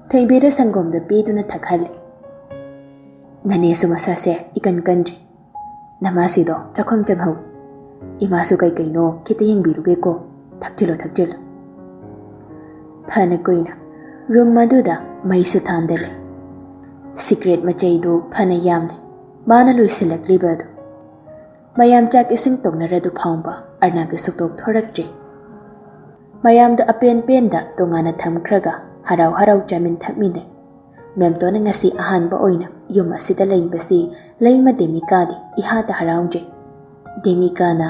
ꯊꯣꯏꯕꯤꯗ ꯁꯪꯒꯣꯝꯗꯣ ꯄꯤꯗꯨꯅ ꯊꯛꯍꯜꯂꯤ꯫ "ꯅꯅꯦꯁꯨ ꯃꯁꯥꯁꯦ ꯏꯀꯟ ꯀꯟꯗ꯭ꯔꯤ꯫ ꯅꯃꯥꯁꯤꯗꯣ ꯆꯥꯛꯈꯨꯝ ꯆꯪꯍꯧꯏ꯫ ꯏꯃꯥꯁꯨ ꯀꯩ ꯀꯩꯅꯣ ꯈꯤꯇ ꯌꯦꯡꯕꯤꯔꯨꯒꯦꯀꯣ꯫ ꯊꯛꯆꯤꯜꯂꯣ, ꯊꯛꯆꯤꯜꯂꯣ꯫" ꯐꯅ ꯀꯨꯏꯅ ꯔꯨꯝ ꯑꯗꯨꯗ ꯃꯩꯁꯨ ꯊꯥꯟꯗ ꯂꯩ꯫ ꯁꯤꯒꯔꯦꯠ ꯃꯆꯩꯗꯨ ꯐꯅ ꯌꯥꯝꯂꯦ꯫ ꯃꯥꯅ ꯂꯣꯏꯁꯤꯜꯂꯛꯂꯤꯕ ꯑꯗꯨ꯫ ꯃꯌꯥꯝ ꯆꯥꯛ ꯏꯁꯤꯡ ꯇꯧꯅꯔꯗꯨ ꯐꯥꯎꯕ ꯑꯔꯅꯥꯞꯇꯤ ꯁꯨꯛꯇꯣꯛ ꯊꯣꯔꯛꯇ꯭ꯔꯤ꯫ ꯃꯌꯥꯝꯗꯨ ꯑꯄꯦꯟ ꯄꯦꯟꯗ ꯇꯣꯉꯥꯟꯅ ꯊꯝꯈ꯭ꯔꯒ ꯍꯔꯥꯎ ꯍꯔꯥꯎ ꯆꯥꯃꯤꯟ ꯊꯛꯃꯤꯟꯅꯩ꯫ ꯃꯦꯝꯇꯣꯟꯅ ꯉꯁꯤ ꯑꯍꯥꯟꯕ ꯑꯣꯏꯅ ꯌꯨꯝ ꯑꯁꯤꯗ ꯂꯩꯕꯁꯤ ꯂꯩꯃ ꯗꯦꯃꯤꯀꯥꯗꯤ ꯏꯍꯥꯗ ꯍꯔꯥꯎꯖꯩ꯫ ꯗꯦꯃꯤꯀꯥꯅ,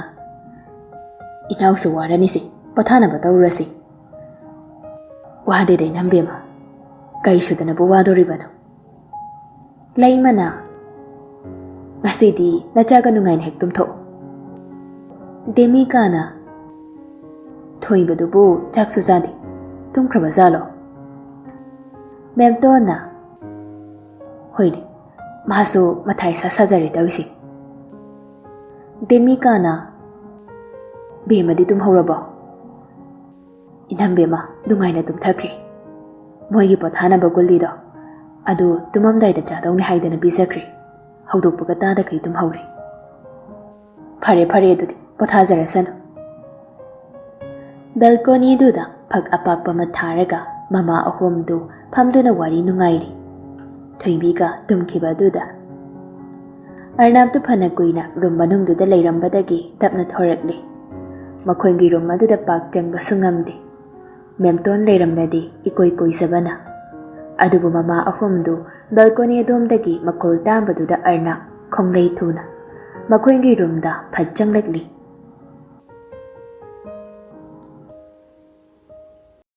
"ꯏꯅꯥꯎꯁꯨ ꯋꯥꯔꯅꯤꯁꯦ, ꯄꯣꯊꯥꯅꯕ ꯇꯧꯔꯁꯤ꯫" "ꯋꯥꯗꯦꯗ ꯏꯅꯝꯕꯦꯝꯃ, ꯀꯩ ꯁꯨꯗꯅꯕꯨ ꯋꯥꯗꯣꯔꯤꯕꯅꯣ?" ꯂꯩꯃꯅ, "ꯉꯁꯤꯗꯤ ꯅꯆꯥꯒ ꯅꯨꯡꯉꯥꯏꯅ ꯍꯦꯛ ꯇꯨꯝꯊꯣꯛꯎ꯫" ꯗꯦꯃꯤꯀꯥꯅ, "ꯊꯣꯏꯕꯗꯨꯕꯨ ꯆꯥꯛꯁꯨ ꯆꯥꯗꯦ, ꯇꯨꯝꯈ꯭ꯔꯕ ꯖꯥꯠꯂꯣ?" ꯃꯦꯝꯇꯣꯟꯅ, "ꯍꯣꯏꯅꯦ, ꯃꯥꯁꯨ ꯃꯊꯥ ꯏꯁꯥ ꯁꯥꯖꯔꯦ ꯇꯧꯔꯤꯁꯦ꯫" ꯗꯦꯃꯤꯀꯥꯅ, "ꯕꯦꯝꯃꯗꯤ ꯇꯨꯝꯍꯧꯔꯕꯣ?" "ꯏꯅꯝꯕꯦꯝꯃ ꯅꯨꯡꯉꯥꯏꯅ ꯇꯨꯝꯊꯈ꯭ꯔꯦ꯫ ꯃꯣꯏꯒꯤ ꯄꯣꯊꯥꯅꯕ ꯒꯨꯂꯤꯗꯣ ꯑꯗꯨ ꯇꯨꯝꯃꯝꯗꯥꯏꯗ ꯆꯥꯗꯧꯅꯤ ꯍꯥꯏꯗꯅ ꯄꯤꯖꯈ꯭ꯔꯦ꯫ ꯍꯧꯗꯣꯛꯄꯒ ꯇꯥꯗꯈꯩ ꯇꯨꯝꯍꯧꯔꯦ꯫" "ꯐꯔꯦ ꯐꯔꯦ, ꯑꯗꯨꯗꯤ ꯄꯣꯊꯥꯖꯔꯁꯅꯨ꯫" ꯕꯦꯜꯀꯣꯅꯤꯗꯨꯗ ꯐꯛ ꯑꯄꯥꯛꯄ ꯑꯃ ꯊꯥꯔꯒ ꯃꯃꯥ ꯑꯍꯨꯝꯗꯨ ꯐꯝꯗꯨꯅ ꯋꯥꯔꯤ ꯅꯨꯡꯉꯥꯏꯔꯤ꯫ ꯊꯣꯏꯕꯤꯒ ꯇꯨꯝꯈꯤꯕ ꯑꯗꯨꯗ꯫ ꯑꯔꯅꯥꯞꯇꯨ ꯐꯅ ꯀꯨꯏꯅ ꯔꯨꯝ ꯃꯅꯨꯡꯗꯨꯗ ꯂꯩꯔꯝꯕꯗꯒꯤ ꯇꯞꯅ ꯊꯣꯔꯛꯂꯤ꯫ ꯃꯈꯣꯏꯒꯤ ꯔꯨꯝ ꯑꯗꯨꯗ ꯄꯥꯛ ꯆꯪꯕꯁꯨ ꯉꯝꯗꯦ꯫ ꯃꯦꯝꯇꯣꯟ ꯂꯩꯔꯝꯂꯗꯤ ꯏꯀꯣꯏ ꯀꯣꯏꯖꯕꯅ꯫ ꯑꯗꯨꯕꯨ ꯃꯃꯥ ꯑꯍꯨꯝꯗꯨ ꯕꯦꯜꯀꯣꯅꯤ ꯑꯗꯣꯝꯗꯒꯤ ꯃꯈꯣꯜ ꯇꯥꯕꯗꯨꯗ ꯑꯔꯅꯥꯞ ꯈꯣꯡꯂꯩ ꯊꯨꯅ ꯃꯈꯣꯏꯒꯤ ꯔꯨꯝꯗ ꯐꯠ ꯆꯪꯂꯛꯂꯤ꯫